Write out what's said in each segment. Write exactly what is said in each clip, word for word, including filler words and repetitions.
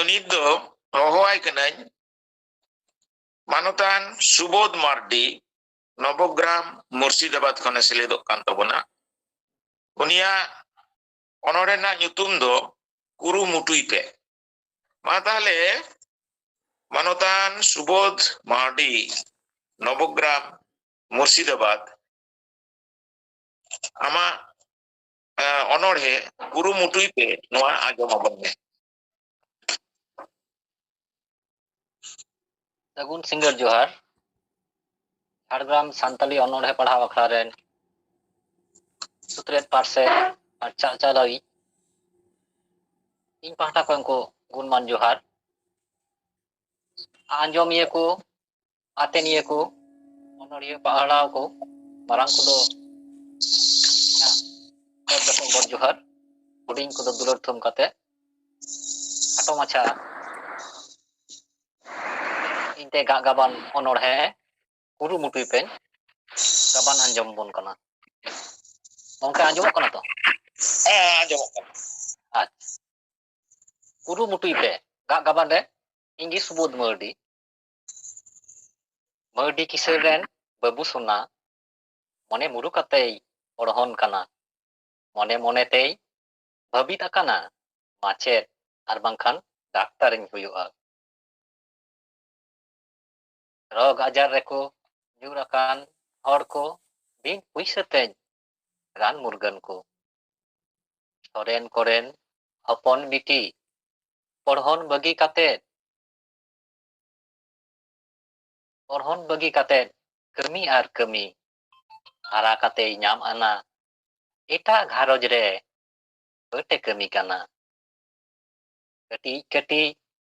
ᱱᱤᱛ ᱫᱚ ᱦᱚᱦᱚᱣᱟᱭ ᱠᱟᱹᱱᱟᱹᱧ ᱢᱟᱱᱚᱛᱟᱱ ᱥᱩᱵᱳᱫᱷ ᱢᱟᱨᱰᱤ, ᱱᱚᱵᱚᱜᱨᱟᱢ, ᱢᱩᱨᱥᱤᱫᱟᱵᱟᱫᱽ ᱠᱷᱚᱱᱮ ᱥᱮᱞᱮᱫᱚᱜ ᱠᱟᱱ ᱛᱟᱵᱚᱱᱟ᱾ ᱩᱱᱤᱭᱟᱜ ᱚᱱᱚᱬᱦᱮ ᱨᱮᱱᱟᱜ ᱧᱩᱛᱩᱢ ᱫᱚ ᱠᱩᱨᱩᱢᱩᱴᱩᱭ ᱯᱮ᱾ ᱢᱟ ᱛᱟᱦᱞᱮ, ᱢᱟᱱᱚᱛᱟᱱ ᱥᱩᱵᱳᱫᱷ ᱢᱟᱨᱰᱤ, ᱱᱚᱵᱚᱜᱨᱟᱢ, ᱢᱩᱨᱥᱤᱫᱟᱵᱟᱫᱽ, ᱟᱢᱟᱜ, ᱮ, ᱚᱱᱚᱬᱦᱮ ᱠᱩᱨᱩᱢᱩᱴᱩᱭ ᱯᱮ, ᱱᱚᱣᱟ ᱟᱸᱡᱚᱢ ᱟᱵᱚᱱ ᱢᱮ᱾ ᱥᱟᱹᱜᱩᱱ ᱥᱤᱸᱜᱟᱹᱲ ᱡᱚᱦᱟᱨ᱾ ᱡᱷᱟᱲᱜᱨᱟᱢ ᱥᱟᱱᱛᱟᱞᱤ ᱚᱱᱚᱬᱦᱮ ᱯᱟᱲᱦᱟᱣ ᱟᱠᱷᱲᱟ ᱨᱮᱱ ᱥᱩᱛᱨᱮᱛ ᱯᱟᱨᱥᱮᱛ ᱟᱨ ᱪᱟᱪᱟᱞᱟᱣᱤᱡ, ᱤᱧ ᱯᱟᱦᱴᱟ ᱠᱷᱚᱱ ᱠᱚ ᱜᱩᱱᱢᱟᱱ ᱡᱚᱦᱟᱨ᱾ ᱟᱸᱡᱚᱢᱤᱭᱟᱹ ᱠᱚ, ᱟᱛᱮᱱᱤᱭᱟᱹ ᱠᱚ, ᱚᱱᱚᱲᱦᱤᱭᱟᱹ ᱯᱟᱲᱦᱟᱣ ᱠᱚ, ᱢᱟᱨᱟᱝ ᱠᱚᱫᱚ ᱤᱧᱟᱹᱜ ᱜᱚᱰ ᱡᱚᱦᱟᱨ, ᱦᱩᱰᱤᱧ ᱠᱚᱫᱚ ᱫᱩᱞᱟᱹᱲ ᱛᱷᱩᱢ ᱠᱟᱛᱮ ᱠᱷᱟᱴᱚ ᱢᱟᱪᱷᱟ ᱤᱧ ᱛᱮ ᱜᱟᱜ ᱜᱟᱵᱟᱱ ᱚᱱᱚᱬᱦᱮ ᱠᱩᱨᱩᱢᱩᱴᱩᱭ ᱯᱮ, ᱜᱟᱵᱟᱱ ᱟᱸᱡᱚᱢ ᱵᱚᱱ ᱠᱟᱱᱟ᱾ ᱜᱚᱝᱠᱮ, ᱟᱸᱡᱚᱢᱚᱜ ᱠᱟᱱᱟ ᱛᱚ? ᱦᱮᱸ, ᱟᱸᱡᱚᱢᱚᱜ ᱠᱟᱱᱟ᱾ ᱟᱪᱪᱷᱟ, ᱠᱩᱨᱩᱢᱩᱴᱩᱭ ᱯᱮ ᱜᱟᱜ ᱜᱟᱵᱟᱱ ᱨᱮ᱾ ᱤᱧ ᱜᱮ ᱥᱩᱵᱳᱫᱷ ᱢᱟᱹᱨᱰᱤ᱾ ᱢᱟᱹᱨᱰᱤ ᱠᱤᱥᱟᱹᱬ ᱨᱮᱱ ᱵᱟᱹᱵᱩ ᱥᱳᱱᱟ, ᱢᱚᱱᱮ ᱢᱩᱨᱩ ᱠᱟᱛᱮᱭ ᱯᱚᱲᱦᱚᱱ ᱠᱟᱱᱟ᱾ ᱢᱚᱱᱮ ᱢᱚᱱᱮ ᱛᱮᱭ ᱵᱷᱟᱹᱵᱤᱛ ᱟᱠᱟᱱᱟ, ᱢᱟᱪᱮᱫ ᱟᱨ ᱵᱟᱝᱠᱷᱟᱱ ᱰᱟᱠᱛᱟᱨᱤᱧ ᱦᱩᱭᱩᱜᱼᱟ᱾ ᱨᱳᱜᱽ ᱟᱡᱟᱨ ᱨᱮᱠᱚ ᱧᱩᱨ ᱟᱠᱟᱱ ᱦᱚᱲ ᱠᱚ ᱵᱤᱱ ᱯᱩᱭᱥᱟᱹ ᱛᱮᱧ ᱨᱟᱱ ᱢᱩᱨᱜᱟᱹᱱ ᱠᱚ᱾ ᱥᱚᱨᱮᱱ ᱠᱚᱨᱮᱱ ᱦᱚᱯᱚᱱ ᱵᱤᱴᱤ ᱯᱚᱲᱦᱚᱱ ᱵᱟᱹᱜᱤ ᱠᱟᱛᱮ, ᱯᱚᱲᱦᱚᱱ ᱵᱟᱹᱜᱤ ᱠᱟᱛᱮ ᱠᱟᱹᱢᱤ ᱟᱨ ᱠᱟᱹᱢᱤ ᱦᱟᱨᱟ ᱠᱟᱛᱮᱭ ᱧᱟᱢ ᱟᱱᱟ ᱮᱴᱟᱜ ᱜᱷᱟᱨᱚᱸᱡᱽ ᱨᱮ ᱵᱟᱹᱴ ᱮ ᱠᱟᱹᱢᱤ ᱠᱟᱱᱟ᱾ ᱠᱟᱹᱴᱤᱡ ᱠᱟᱹᱴᱤᱡ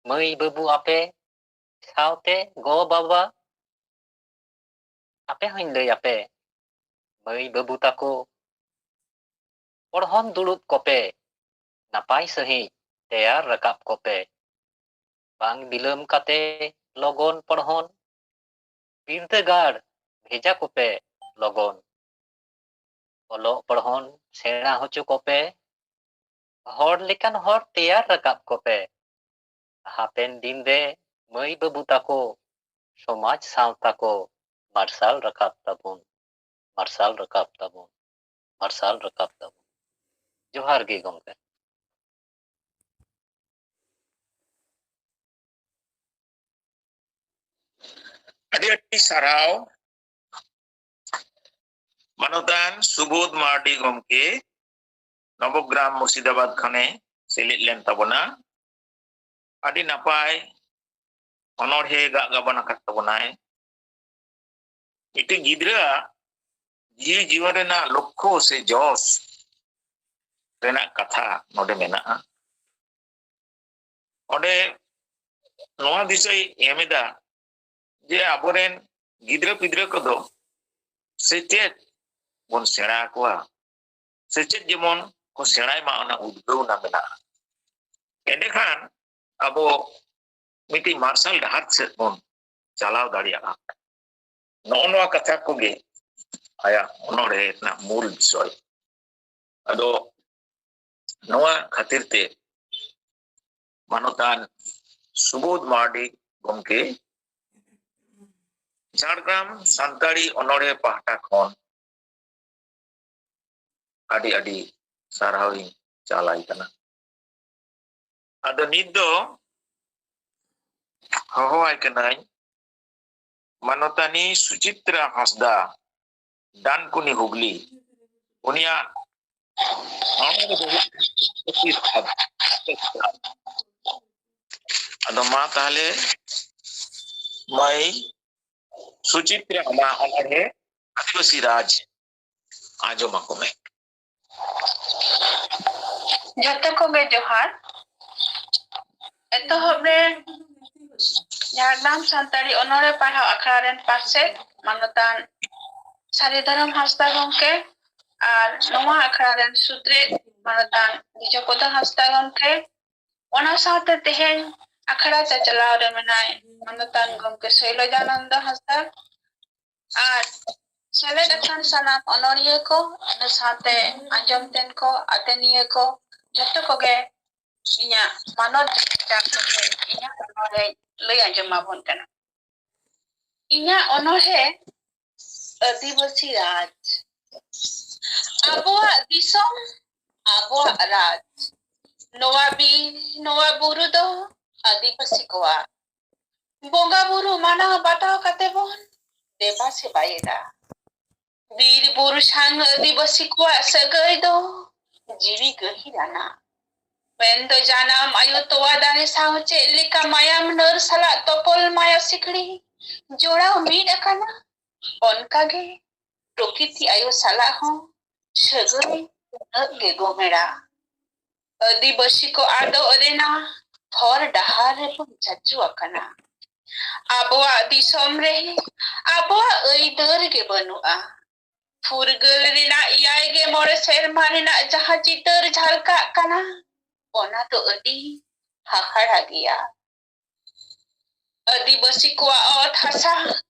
ᱢᱟᱹᱭ ᱵᱟᱹᱵᱩ ᱟᱯᱮ ᱥᱟᱶᱛᱮ ᱜᱚ ᱵᱟᱵᱟ, ᱟᱯᱮ ᱦᱚᱸᱧ ᱞᱟᱹᱭ ᱟᱯᱮ, ᱢᱟᱹᱭ ᱵᱟᱹᱵᱩ ᱛᱟᱠᱚ, ᱯᱚᱲᱦᱚᱱ ᱫᱩᱲᱩᱵ ᱠᱚᱯᱮ, ᱱᱟᱯᱟᱭ ᱥᱟᱺᱦᱤᱡ ᱛᱮᱭᱟᱨ ᱨᱟᱠᱟᱵ ᱠᱚᱯᱮ᱾ ᱵᱟᱝ ᱵᱤᱞᱚᱢ ᱠᱟᱛᱮ ᱞᱚᱜᱚᱱ ᱯᱚᱲᱦᱚᱱ ᱵᱤᱨᱫᱟᱹᱜᱟᱲ ᱵᱷᱮᱡᱟ ᱠᱚᱯᱮ ᱞᱚᱜᱚᱱ᱾ ᱚᱞᱚᱜ ᱯᱚᱲᱦᱚᱱ ᱥᱮᱬᱟ ᱦᱚᱪᱚ ᱠᱚᱯᱮ, ᱦᱚᱲ ᱞᱮᱠᱟᱱ ᱦᱚᱲ ᱛᱮᱭᱟᱨ ᱨᱟᱠᱟᱵ ᱠᱚᱯᱮ᱾ ᱦᱟᱯᱮᱱ ᱫᱤᱱ ᱨᱮ ᱢᱟᱹᱭ ᱵᱟᱹᱵᱩ ᱛᱟᱠᱚ ᱥᱚᱢᱟᱡᱽ ᱥᱟᱶᱛᱟ ᱠᱚ ᱢᱟᱨᱥᱟᱞ ᱨᱟᱠᱟᱵ ᱛᱟᱵᱚᱱ, ᱢᱟᱨᱥᱟᱞ ᱨᱟᱠᱟᱵ ᱛᱟᱵᱚᱱ, ᱢᱟᱨᱥᱟᱞ ᱨᱟᱠᱟᱵ ᱛᱟᱵᱚᱱ᱾ ᱡᱚᱦᱟᱨ ᱜᱮ ᱜᱚᱢᱠᱮ᱾ ᱟᱹᱰᱤ ᱟᱹᱰᱤ ᱥᱟᱨᱦᱟᱣ ᱢᱟᱱᱚᱛᱟᱱ ᱥᱩᱵᱳᱫᱷ ᱢᱟᱨᱰᱤ ᱜᱚᱢᱠᱮ, ᱱᱚᱵᱚᱜᱨᱟᱢ ᱢᱩᱨᱥᱤᱫᱟᱵᱟᱫᱽ ᱠᱷᱚᱱᱮ ᱥᱮᱞᱮᱫ ᱞᱮᱱ ᱛᱟᱵᱚᱱᱟ᱾ ᱟᱹᱰᱤ ᱱᱟᱯᱟᱭ ᱚᱱᱚᱬᱦᱮ ᱜᱟᱜ ᱜᱟᱵᱟᱱ ᱟᱠᱟᱫ ᱛᱟᱵᱚᱱᱟᱭ᱾ ᱢᱤᱫᱴᱤᱡ ᱜᱤᱫᱽᱨᱟᱹᱣᱟᱜ ᱡᱤᱣᱤ ᱡᱤᱭᱚᱱ ᱨᱮᱱᱟᱜ ᱞᱚᱠᱠᱷᱚ ᱥᱮ ᱡᱚᱥ ᱨᱮᱱᱟᱜ ᱠᱟᱛᱷᱟ ᱱᱚᱰᱮ ᱢᱮᱱᱟᱜᱼᱟ᱾ ᱚᱸᱰᱮ ᱱᱚᱣᱟ ᱫᱤᱥᱟᱹᱭ ᱮᱢ ᱮᱫᱟ ᱡᱮ ᱟᱵᱚᱨᱮᱱ ᱜᱤᱫᱽᱨᱟᱹ ᱯᱤᱫᱽᱨᱟᱹ ᱠᱚᱫᱚ ᱥᱮᱪᱮᱫ ᱵᱚᱱ ᱥᱮᱬᱟ ᱟᱠᱚᱣᱟ, ᱥᱮᱪᱮᱫ ᱡᱮᱢᱚᱱ ᱠᱚ ᱥᱮᱬᱟᱭ ᱢᱟ, ᱚᱱᱟ ᱩᱫᱽᱜᱟᱹᱣ ᱚᱱᱟ ᱢᱮᱱᱟᱜᱼᱟ᱾ ᱮᱸᱰᱮᱠᱷᱟᱱ ᱟᱵᱚ ᱢᱤᱫᱴᱤᱡ ᱢᱟᱨᱥᱟᱞ ᱰᱟᱦᱟᱨ ᱥᱮᱫ ᱵᱚᱱ ᱪᱟᱞᱟᱣ ᱫᱟᱲᱮᱭᱟᱜᱼᱟ᱾ ᱱᱚᱜᱼᱚ ᱱᱚᱣᱟ ᱠᱟᱛᱷᱟ ᱠᱚᱜᱮ ᱟᱭᱟᱜ ᱚᱱᱚᱬᱦᱮ ᱨᱮᱱᱟᱜ ᱢᱩᱞ ᱵᱤᱥᱚᱭ᱾ ᱟᱫᱚ ᱱᱚᱣᱟ ᱠᱷᱟᱹᱛᱤᱨ ᱛᱮ ᱢᱟᱱᱚᱛᱟᱱ ᱥᱩᱵᱳᱫᱷ ᱢᱟᱨᱰᱤ ᱜᱚᱢᱠᱮ ᱡᱷᱟᱲᱜᱨᱟᱢ ᱥᱟᱱᱛᱟᱲᱤ ᱚᱱᱚᱬᱦᱮ ᱯᱟᱦᱴᱟ ᱠᱷᱚᱱ ᱟᱹᱰᱤ ᱟᱹᱰᱤ ᱥᱟᱨᱦᱟᱣ ᱤᱧ ᱪᱟᱞᱟᱭ ᱠᱟᱱᱟ᱾ ᱟᱫᱚ ᱱᱤᱛ ᱫᱚ ᱦᱚᱦᱚᱣᱟᱭ ᱠᱟᱹᱱᱟᱹᱧ ᱢᱟᱱᱚᱛᱟᱱᱤ ᱥᱩᱪᱤᱛᱨᱟ ᱦᱟᱸᱥᱫᱟ, ᱰᱟᱱᱠᱩᱱᱤ ᱦᱩᱜᱽᱞᱤ᱾ ᱩᱱᱤᱭᱟᱜ ᱦᱚᱲᱢᱚ ᱨᱮ ᱫᱚ ᱦᱩᱭᱩᱜ ᱠᱟᱱᱟ ᱯᱚᱸᱪᱤᱥ ᱟᱫᱚ ᱢᱟ ᱛᱟᱦᱞᱮ ᱢᱟᱹᱭ ᱥᱩᱪᱤᱛᱨᱟ, ᱟᱢᱟᱜ ᱚᱱᱚᱬᱦᱮ ᱟᱹᱫᱤᱵᱟᱹᱥᱤ ᱨᱟᱡᱽ ᱟᱸᱡᱚᱢ ᱟᱠᱚ ᱢᱮ᱾ ᱡᱚᱛᱚ ᱠᱚᱜᱮ ᱡᱚᱦᱟᱨ᱾ ᱮᱛᱚᱦᱚᱵ ᱨᱮ ᱡᱷᱟᱲᱜᱨᱟᱢ ᱥᱟᱱᱛᱟᱲᱤ ᱚᱱᱚᱬᱦᱮ ᱯᱟᱲᱦᱟᱣ ᱟᱠᱷᱲᱟ ᱨᱮᱱ ᱯᱟᱨᱥᱮᱛ ᱢᱟᱱᱚᱛᱟᱱ ᱥᱟᱹᱨᱤ ᱫᱷᱚᱨᱚᱢ ᱦᱟᱸᱥᱫᱟ ᱜᱚᱢᱠᱮ ᱟᱨ ᱱᱚᱣᱟ ᱟᱠᱷᱲᱟ ᱨᱮᱱ ᱥᱩᱛᱨᱮᱛ ᱢᱟᱱᱚᱛᱟᱱ ᱵᱤᱡᱚᱯᱚᱫᱟ ᱦᱟᱸᱥᱫᱟ ᱜᱚᱢᱠᱮ, ᱚᱱᱟ ᱥᱟᱶᱛᱮ ᱛᱮᱦᱮᱧ ᱟᱠᱷᱲᱟ ᱪᱟᱪᱞᱟᱣ ᱨᱮ ᱢᱮᱱᱟᱭ ᱢᱟᱱᱚᱛᱟᱱ ᱜᱚᱢᱠᱮ ᱥᱳᱭᱞᱚᱡᱟᱱᱚᱱᱫᱚ ᱦᱟᱸᱥᱫᱟ ᱟᱨ ᱥᱮᱞᱮᱫ ᱟᱠᱟᱱ ᱥᱟᱱᱟᱢ ᱚᱱᱚᱞᱤᱭᱟᱹ ᱠᱚ, ᱤᱱᱟᱹ ᱥᱟᱶᱛᱮ ᱟᱸᱡᱚᱢ ᱛᱮᱱ ᱠᱚ, ᱟᱛᱮᱱᱤᱭᱟᱹ ᱠᱚ, ᱡᱚᱛᱚ ᱠᱚᱜᱮ ᱤᱧᱟᱹᱜ ᱢᱟᱱᱚᱛ ᱰᱟᱠᱛᱟᱨ ᱤᱧᱟᱹᱜ ᱚᱱᱚᱬᱦᱮ ᱞᱟᱹᱭ ᱟᱸᱡᱚᱢ ᱟᱵᱚᱱ ᱠᱟᱱᱟ᱾ ᱤᱧᱟᱹᱜ ᱚᱱᱚᱬᱦᱮ ᱟᱹᱫᱤᱵᱟᱹᱥᱤ ᱨᱟᱡᱽ᱾ ᱟᱵᱚᱣᱟᱜ ᱫᱤᱥᱚᱢ, ᱟᱵᱚᱣᱟᱜ ᱨᱟᱡᱽ, ᱱᱚᱣᱟ ᱵᱤᱨ, ᱱᱚᱣᱟ ᱵᱩᱨᱩ ᱫᱚ ᱟᱹᱫᱤᱵᱟᱹᱥᱤ ᱠᱚᱣᱟᱜ᱾ ᱵᱚᱸᱜᱟ ᱵᱩᱨᱩ ᱢᱟᱱᱟᱣ ᱵᱟᱛᱟᱣ ᱠᱟᱛᱮ ᱵᱚᱱ ᱫᱮᱵᱟ ᱥᱮᱵᱟᱭᱮᱫᱟ᱾ ᱵᱤᱨ ᱵᱩᱨᱩ ᱥᱟᱝ ᱟᱹᱫᱤᱵᱟᱹᱥᱤ ᱠᱚᱣᱟᱜ ᱥᱟᱹᱜᱟᱹᱭ ᱫᱚ ᱡᱤᱣᱤ ᱜᱟᱹᱦᱤᱨ ᱟᱱᱟ᱾ ᱢᱮᱱᱫᱚ ᱡᱟᱱᱟᱢ ᱟᱭᱳ ᱛᱚᱣᱟ ᱫᱟᱨᱮ ᱥᱟᱶ ᱪᱮᱫ ᱞᱮᱠᱟ ᱢᱟᱭᱟᱢ ᱱᱟᱹᱨ ᱥᱟᱞᱟᱜ ᱛᱚᱯᱚᱞ ᱢᱟᱭᱟ ᱥᱤᱠᱲᱤ ᱡᱚᱲᱟᱣ ᱢᱤᱫ ᱟᱠᱟᱱᱟ, ᱚᱱᱠᱟᱜᱮ ᱯᱨᱚᱠᱤᱛᱤ ᱟᱭᱳ ᱥᱟᱞᱟᱜ ᱦᱚᱸ ᱥᱟᱹᱜᱟᱹᱭ ᱩᱱᱟᱹᱜ ᱜᱮ ᱜᱚᱢᱮᱲᱟ᱾ ᱟᱹᱫᱤᱵᱟᱹᱥᱤ ᱠᱚ ᱟᱫᱚᱜ ᱨᱮᱱᱟᱜ ᱦᱚᱨ ᱰᱟᱦᱟᱨ ᱨᱮᱵᱚᱱ ᱪᱟᱪᱳ ᱟᱠᱟᱱᱟ᱾ ᱟᱵᱚᱣᱟᱜ ᱫᱤᱥᱚᱢ ᱨᱮ ᱟᱵᱚᱣᱟᱜ ᱟᱹᱭᱫᱟᱹᱨ ᱜᱮ ᱵᱟᱹᱱᱩᱜᱼᱟ᱾ ᱯᱷᱩᱨᱜᱟᱹᱞ ᱨᱮᱱᱟᱜ ᱮᱭᱟᱭ ᱜᱮ ᱢᱚᱬᱮ ᱥᱮᱨᱢᱟ ᱨᱮᱱᱟᱜ ᱡᱟᱦᱟᱸ ᱪᱤᱛᱟᱹᱨ ᱡᱷᱟᱞᱠᱟᱜ ᱠᱟᱱᱟ, ᱚᱱᱟ ᱫᱚ ᱟᱹᱰᱤ ᱦᱟᱦᱟᱲᱟ ᱜᱮᱭᱟ᱾ ᱟᱹᱫᱤᱵᱟᱹᱥᱤ ᱠᱚᱣᱟᱜ ᱚᱛ ᱦᱟᱥᱟ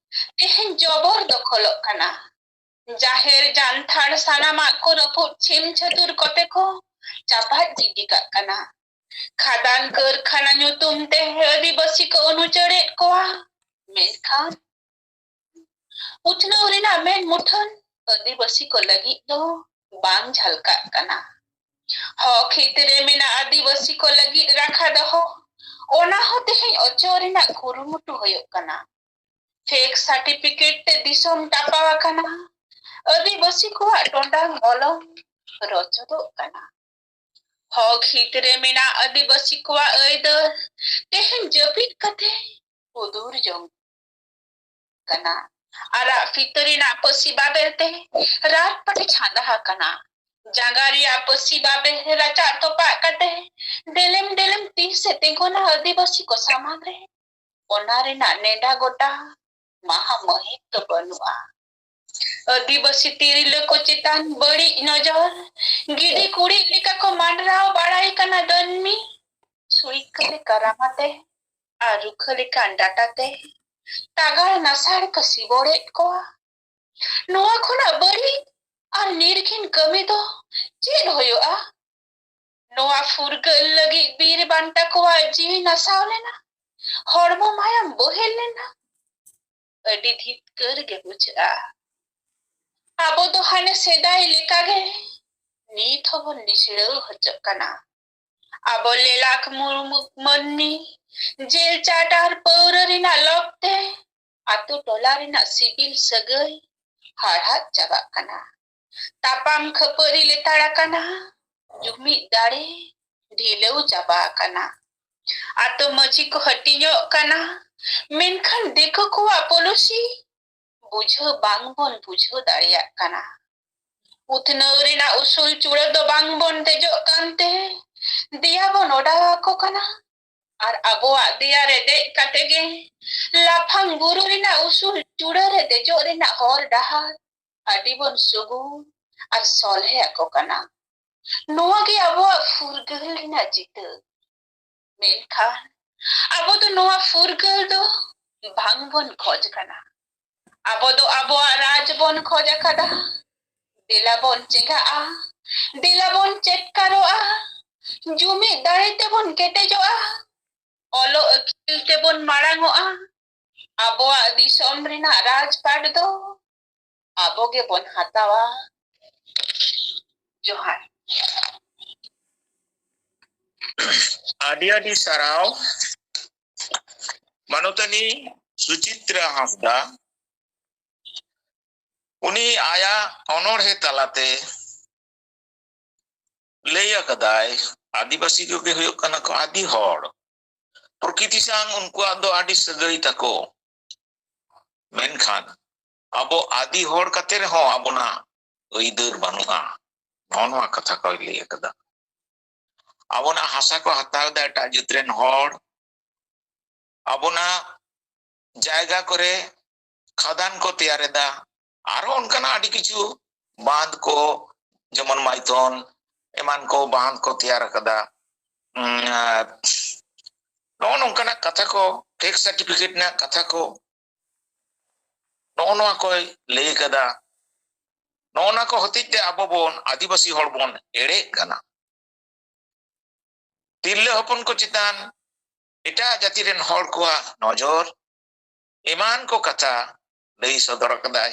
ᱛᱮᱦᱮᱧ ᱡᱚᱵᱚᱨ ᱫᱚᱠᱷᱚᱞᱚᱜ ᱠᱟᱱᱟ᱾ ᱡᱟᱦᱮᱨ ᱡᱟᱱᱛᱷᱟᱲ ᱥᱟᱱᱟᱢᱟᱜ ᱠᱚ ᱨᱟᱹᱯᱩᱫ ᱪᱷᱤᱢ ᱪᱷᱟᱹᱛᱩᱨ ᱠᱚᱛᱮ ᱠᱚ ᱪᱟᱯᱟᱫ ᱜᱤᱰᱤ ᱠᱟᱜ ᱠᱟᱱᱟ᱾ ᱠᱷᱟᱫᱟᱱ ᱠᱟᱹᱨᱠᱷᱟᱱᱟ ᱧᱩᱛᱩᱢ ᱛᱮ ᱟᱹᱫᱤᱵᱟᱹᱥᱤ ᱠᱚ ᱚᱱᱩᱪᱟᱹᱲᱮᱫ ᱠᱚᱣᱟ᱾ ᱢᱮᱱᱠᱷᱟᱱ ᱩᱛᱱᱟᱹᱣ ᱨᱮᱱᱟᱜ ᱢᱮᱫ ᱢᱩᱴᱷᱟᱹᱱ ᱟᱹᱫᱤᱵᱟᱹᱥᱤ ᱠᱚ ᱞᱟᱹᱜᱤᱫ ᱫᱚ ᱵᱟᱝ ᱡᱷᱟᱞᱠᱟᱜ ᱠᱟᱱᱟ᱾ ᱦᱚᱠ ᱦᱤᱛ ᱨᱮ ᱢᱮᱱᱟᱜ ᱟᱹᱫᱤᱵᱟᱹᱥᱤ ᱠᱚ ᱞᱟᱹᱜᱤᱫ ᱨᱟᱠᱷᱟ ᱫᱚᱦᱚ, ᱚᱱᱟ ᱦᱚᱸ ᱛᱮᱦᱮᱧ ᱚᱪᱚᱜ ᱨᱮᱱᱟᱜ ᱠᱩᱨᱩᱢᱩᱴᱩ ᱦᱩᱭᱩᱜ ᱠᱟᱱᱟ᱾ ᱯᱷᱮᱠ ᱥᱟᱨᱴᱤᱯᱷᱤᱠᱮᱴ ᱛᱮ ᱫᱤᱥᱚᱢ ᱴᱟᱯᱟᱣ ᱟᱠᱟᱱᱟ᱾ ᱟᱹᱫᱤᱵᱟᱹᱥᱤ ᱠᱚᱣᱟᱜ ᱴᱚᱸᱰᱟᱝ ᱢᱚᱞᱚᱝ ᱨᱚᱪᱚᱫᱚᱜ ᱠᱟᱱᱟ᱾ ᱦᱚᱠ ᱦᱤᱛ ᱨᱮ ᱢᱮᱱᱟᱜ ᱟᱹᱫᱤᱵᱟᱹᱥᱤ ᱠᱚᱣᱟᱜ ᱟᱹᱭᱫᱟᱹᱨ ᱛᱮᱦᱮᱧ ᱡᱟᱹᱯᱤᱫ ᱠᱟᱛᱮ ᱩᱫᱩᱨ ᱡᱚᱝ ᱠᱟᱱᱟ᱾ ᱟᱨᱟᱜ ᱯᱷᱤᱛᱟᱹ ᱨᱮᱱᱟᱜ ᱯᱟᱹᱥᱤ ᱵᱟᱵᱮᱨ ᱛᱮ ᱨᱟᱡᱽᱯᱟᱴᱤ ᱪᱷᱟᱸᱫᱟ ᱟᱠᱟᱱᱟ᱾ ᱡᱟᱸᱜᱟ ᱨᱮᱭᱟᱜ ᱯᱟᱹᱥᱤ ᱵᱟᱵᱮᱨ ᱨᱟᱪᱟᱜ ᱛᱚᱯᱟᱜ ᱠᱟᱛᱮ ᱰᱮᱞᱮᱢ ᱰᱮᱞᱮᱢ ᱛᱤᱥ ᱮ ᱛᱤᱸᱜᱩᱱᱟ ᱟᱹᱫᱤᱵᱟᱹᱥᱤ ᱠᱚ ᱥᱟᱢᱟᱝ ᱨᱮ? ᱚᱱᱟ ᱨᱮᱱᱟᱜ ᱱᱮᱰᱟ ᱜᱚᱴᱟ ᱢᱟᱦᱟ ᱢᱟᱹᱦᱤᱛ ᱫᱚ ᱵᱟᱹᱱᱩᱜᱼᱟ᱾ ᱟᱹᱫᱤᱵᱟᱹᱥᱤ ᱛᱤᱨᱞᱟᱹ ᱠᱚ ᱪᱮᱛᱟᱱ ᱵᱟᱹᱲᱤᱡ ᱱᱚᱡᱚᱨ, ᱜᱤᱫᱤ ᱠᱩᱲᱤᱫ ᱞᱮᱠᱟ ᱠᱚ ᱢᱟᱸᱰᱨᱟᱣ ᱵᱟᱲᱟᱭ ᱠᱟᱱᱟ ᱫᱟᱹᱱᱢᱤ᱾ ᱥᱩᱭᱠᱟᱹ ᱞᱮᱠᱟ ᱨᱟᱢᱟᱛᱮ ᱟᱨ ᱨᱩᱠᱷᱟᱹ ᱞᱮᱠᱟᱱ ᱰᱟᱴᱟᱛᱮ ᱛᱟᱜᱟᱲ ᱱᱟᱥᱟᱲ ᱠᱚ ᱥᱤᱵᱚᱲᱮᱫ ᱠᱚᱣᱟ᱾ ᱱᱚᱣᱟ ᱠᱷᱚᱱᱟᱜ ᱵᱟᱹᱲᱤᱡ ᱟᱨ ᱱᱤᱨᱜᱷᱤᱱ ᱠᱟᱹᱢᱤ ᱫᱚ ᱪᱮᱫ ᱦᱩᱭᱩᱜᱼᱟ? ᱱᱚᱣᱟ ᱯᱷᱩᱨᱜᱟᱹᱞ ᱞᱟᱹᱜᱤᱫ ᱵᱤᱨ ᱵᱟᱱᱴᱟ ᱠᱚᱣᱟᱜ ᱡᱤᱣᱤ ᱱᱟᱥᱟᱣ ᱞᱮᱱᱟ, ᱦᱚᱲᱢᱚ ᱢᱟᱭᱟᱢ ᱵᱚᱦᱮᱞ ᱞᱮᱱᱟ᱾ ᱟᱹᱰᱤ ᱫᱷᱤᱛᱠᱟᱹᱨ ᱜᱮ ᱵᱩᱡᱷᱟᱹᱜᱼᱟ᱾ ᱟᱵᱚ ᱫᱚ ᱦᱟᱱᱮ ᱥᱮᱫᱟᱭ ᱞᱮᱠᱟᱜᱮ ᱱᱤᱛ ᱦᱚᱸᱵᱚᱱ ᱱᱤᱥᱲᱟᱹᱣ ᱦᱚᱪᱚᱜ ᱠᱟᱱᱟ᱾ ᱟᱵᱚ ᱞᱮᱞᱟᱠ ᱢᱩᱨᱢᱩᱠ ᱢᱟᱹᱱᱢᱤ ᱡᱮᱞ ᱪᱟᱴ ᱟᱨ ᱯᱟᱹᱣᱨᱟᱹ ᱨᱮᱱᱟᱜ ᱞᱚᱵᱽ ᱛᱮ ᱟᱛᱳ ᱴᱚᱞᱟ ᱨᱮᱱᱟᱜ ᱥᱤᱵᱤᱞ ᱥᱟᱹᱜᱟᱹᱭ ᱦᱟᱲᱦᱟᱫ ᱪᱟᱵᱟᱜ ᱠᱟᱱᱟ᱾ ᱛᱟᱯᱟᱢ ᱠᱷᱟᱹᱯᱟᱹᱨᱤ ᱞᱮᱛᱟᱲ ᱟᱠᱟᱱᱟ᱾ ᱡᱩᱢᱤᱫ ᱫᱟᱲᱮ ᱰᱷᱤᱞᱟᱹᱣ ᱪᱟᱵᱟ ᱟᱠᱟᱱᱟ᱾ ᱟᱛᱳ ᱢᱟᱹᱡᱷᱤ ᱠᱚ ᱦᱟᱹᱴᱤᱧᱚᱜ ᱠᱟᱱᱟ, ᱢᱮᱱᱠᱷᱟᱱ ᱫᱤᱠᱩ ᱠᱚᱣᱟᱜ ᱯᱚᱞᱚᱥᱤ ᱵᱩᱡᱷᱟᱹᱣ ᱵᱟᱝ ᱵᱚᱱ ᱵᱩᱡᱷᱟᱹᱣ ᱫᱟᱲᱮᱭᱟᱜ ᱠᱟᱱᱟ᱾ ᱩᱛᱱᱟᱹᱣ ᱨᱮᱱᱟᱜ ᱩᱥᱩᱞ ᱪᱩᱲᱟᱹ ᱫᱚ ᱵᱟᱝ ᱵᱚᱱ ᱫᱮᱡᱚᱜ ᱠᱟᱱᱛᱮ ᱫᱮᱭᱟ ᱵᱚᱱ ᱚᱰᱟᱣ ᱟᱠᱚ ᱠᱟᱱᱟ᱾ ᱟᱨ ᱟᱵᱚᱣᱟᱜ ᱫᱮᱭᱟ ᱨᱮ ᱫᱮᱡ ᱠᱟᱛᱮ ᱜᱮ ᱞᱟᱯᱷᱟᱝ ᱵᱩᱨᱩ ᱨᱮᱱᱟᱜ ᱩᱥᱩᱞ ᱪᱩᱲᱟᱹ ᱨᱮ ᱫᱮᱡᱚᱜ ᱨᱮᱱᱟᱜ ᱦᱚᱨ ᱰᱟᱦᱟᱨ ᱟᱹᱰᱤ ᱵᱚᱱ ᱥᱩᱜᱩᱢ ᱟᱨ ᱥᱚᱞᱦᱮ ᱟᱠᱚ ᱠᱟᱱᱟ᱾ ᱱᱚᱣᱟ ᱜᱮ ᱟᱵᱚᱣᱟᱜ ᱯᱷᱩᱨᱜᱟᱹᱞ ᱨᱮᱱᱟᱜ ᱪᱤᱛᱟᱹᱨ᱾ ᱢᱮᱱᱠᱷᱟᱱ ᱟᱵᱚ ᱫᱚ ᱱᱚᱣᱟ ᱯᱷᱩᱨᱜᱟᱹᱞ ᱫᱚ ᱵᱟᱝ ᱵᱚᱱ ᱠᱷᱚᱡᱽ ᱠᱟᱱᱟ᱾ ᱟᱵᱚ ᱫᱚ ᱟᱵᱚᱣᱟᱜ ᱨᱟᱡᱽ ᱵᱚᱱ ᱠᱷᱚᱡᱽ ᱟᱠᱟᱫᱟ᱾ ᱫᱮᱞᱟ ᱵᱚᱱ ᱪᱮᱸᱜᱷᱟᱜᱼᱟ, ᱫᱮᱞᱟ ᱵᱚᱱ ᱪᱮᱴᱠᱟᱨᱚᱜᱼᱟ, ᱡᱩᱢᱤᱫ ᱫᱟᱲᱮ ᱛᱮᱵᱚᱱ ᱠᱮᱴᱮᱡᱚᱜᱼᱟ, ᱚᱞᱚᱜ ᱟᱹᱠᱤᱞ ᱛᱮᱵᱚᱱ ᱢᱟᱲᱟᱝᱚᱜᱼᱟ᱾ ᱟᱵᱚᱣᱟᱜ ᱫᱤᱥᱚᱢ ᱨᱮᱱᱟᱜ ᱨᱟᱡᱽᱯᱟᱴ ᱫᱚ ᱟᱵᱚ ᱜᱮᱵᱚᱱ ᱦᱟᱛᱟᱣᱟ᱾ ᱡᱚᱦᱟᱨ᱾ ᱟᱹᱰᱤ ᱟᱹᱰᱤ ᱥᱟᱨᱦᱟᱣ ᱢᱟᱱᱚᱛᱟᱱᱤ ᱥᱩᱪᱤᱛᱨᱟ ᱦᱟᱸᱥᱫᱟ᱾ ᱩᱱᱤ ᱟᱭᱟᱜ ᱚᱱᱚᱬᱦᱮ ᱛᱟᱞᱟᱛᱮ ᱞᱟᱹᱭ ᱟᱠᱟᱫᱟᱭ, ᱟᱹᱫᱤᱵᱟᱹᱥᱤ ᱠᱚᱜᱮ ᱦᱩᱭᱩᱜ ᱠᱟᱱᱟ ᱠᱚ ᱟᱹᱫᱤ ᱦᱚᱲ᱾ ᱯᱨᱚᱠᱤᱛᱤ ᱥᱟᱶ ᱩᱱᱠᱩᱣᱟᱜ ᱫᱚ ᱟᱹᱰᱤ ᱥᱟᱹᱜᱟᱹᱭ ᱛᱟᱠᱚ᱾ ᱢᱮᱱᱠᱷᱟᱱ ᱟᱵᱚ ᱟᱹᱫᱤ ᱦᱚᱲ ᱠᱟᱛᱮ ᱨᱮᱦᱚᱸ ᱟᱵᱚᱱᱟᱜ ᱟᱹᱭᱫᱟᱹᱨ ᱵᱟᱹᱱᱩᱜᱼᱟ᱾ ᱱᱚᱜᱼᱚ ᱱᱚᱣᱟ ᱠᱟᱛᱷᱟ ᱠᱚᱭ ᱞᱟᱹᱭ ᱟᱠᱟᱫᱟ᱾ ᱟᱵᱚᱱᱟᱜ ᱦᱟᱥᱟ ᱠᱚ ᱦᱟᱛᱟᱣ ᱮᱫᱟ ᱮᱴᱟᱜ ᱡᱟᱹᱛ ᱨᱮᱱ ᱦᱚᱲ, ᱟᱵᱚᱱᱟᱜ ᱡᱟᱭᱜᱟ ᱠᱚᱨᱮ ᱠᱷᱟᱫᱟᱱ ᱠᱚ ᱛᱮᱭᱟᱨ ᱮᱫᱟ, ᱟᱨᱚ ᱚᱱᱠᱟᱱᱟᱜ ᱟᱹᱰᱤ ᱠᱤᱪᱷᱩ ᱵᱟᱸᱫᱷ ᱠᱚ, ᱡᱮᱢᱚᱱ ᱢᱟᱭᱛᱷᱚᱱ ᱮᱢᱟᱱ ᱠᱚ ᱵᱟᱸᱫᱷ ᱠᱚ ᱛᱮᱭᱟᱨ ᱟᱠᱟᱫᱟ᱾ ᱩᱸ, ᱟᱨ ᱱᱚᱜᱼᱚ ᱱᱚᱝᱠᱟᱱᱟᱜ ᱠᱟᱛᱷᱟ ᱠᱚ, ᱴᱮᱠᱥ ᱥᱟᱨᱴᱤᱯᱷᱤᱠᱮᱴ ᱨᱮᱱᱟᱜ ᱠᱟᱛᱷᱟ ᱠᱚ, ᱱᱚᱜᱼᱚ ᱱᱚᱣᱟ ᱠᱚᱭ ᱞᱟᱹᱭ ᱟᱠᱟᱫᱟ᱾ ᱱᱚᱜᱼᱚ ᱱᱚᱣᱟ ᱠᱚ ᱦᱚᱛᱮᱡ ᱛᱮ ᱟᱵᱚ ᱵᱚᱱ ᱟᱹᱫᱤᱵᱟᱹᱥᱤ ᱦᱚᱲ ᱵᱚᱱ ᱮᱲᱮᱜ ᱠᱟᱱᱟ᱾ ᱛᱤᱨᱞᱟᱹ ᱦᱚᱯᱚᱱ ᱠᱚ ᱪᱮᱛᱟᱱ ᱮᱴᱟᱜ ᱡᱟᱹᱛᱤ ᱨᱮᱱ ᱦᱚᱲ ᱠᱚᱣᱟᱜ ᱱᱚᱡᱚᱨ, ᱮᱢᱟᱱ ᱠᱚ ᱠᱟᱛᱷᱟ ᱞᱟᱹᱭ ᱥᱚᱫᱚᱨ ᱟᱠᱟᱫᱟᱭ᱾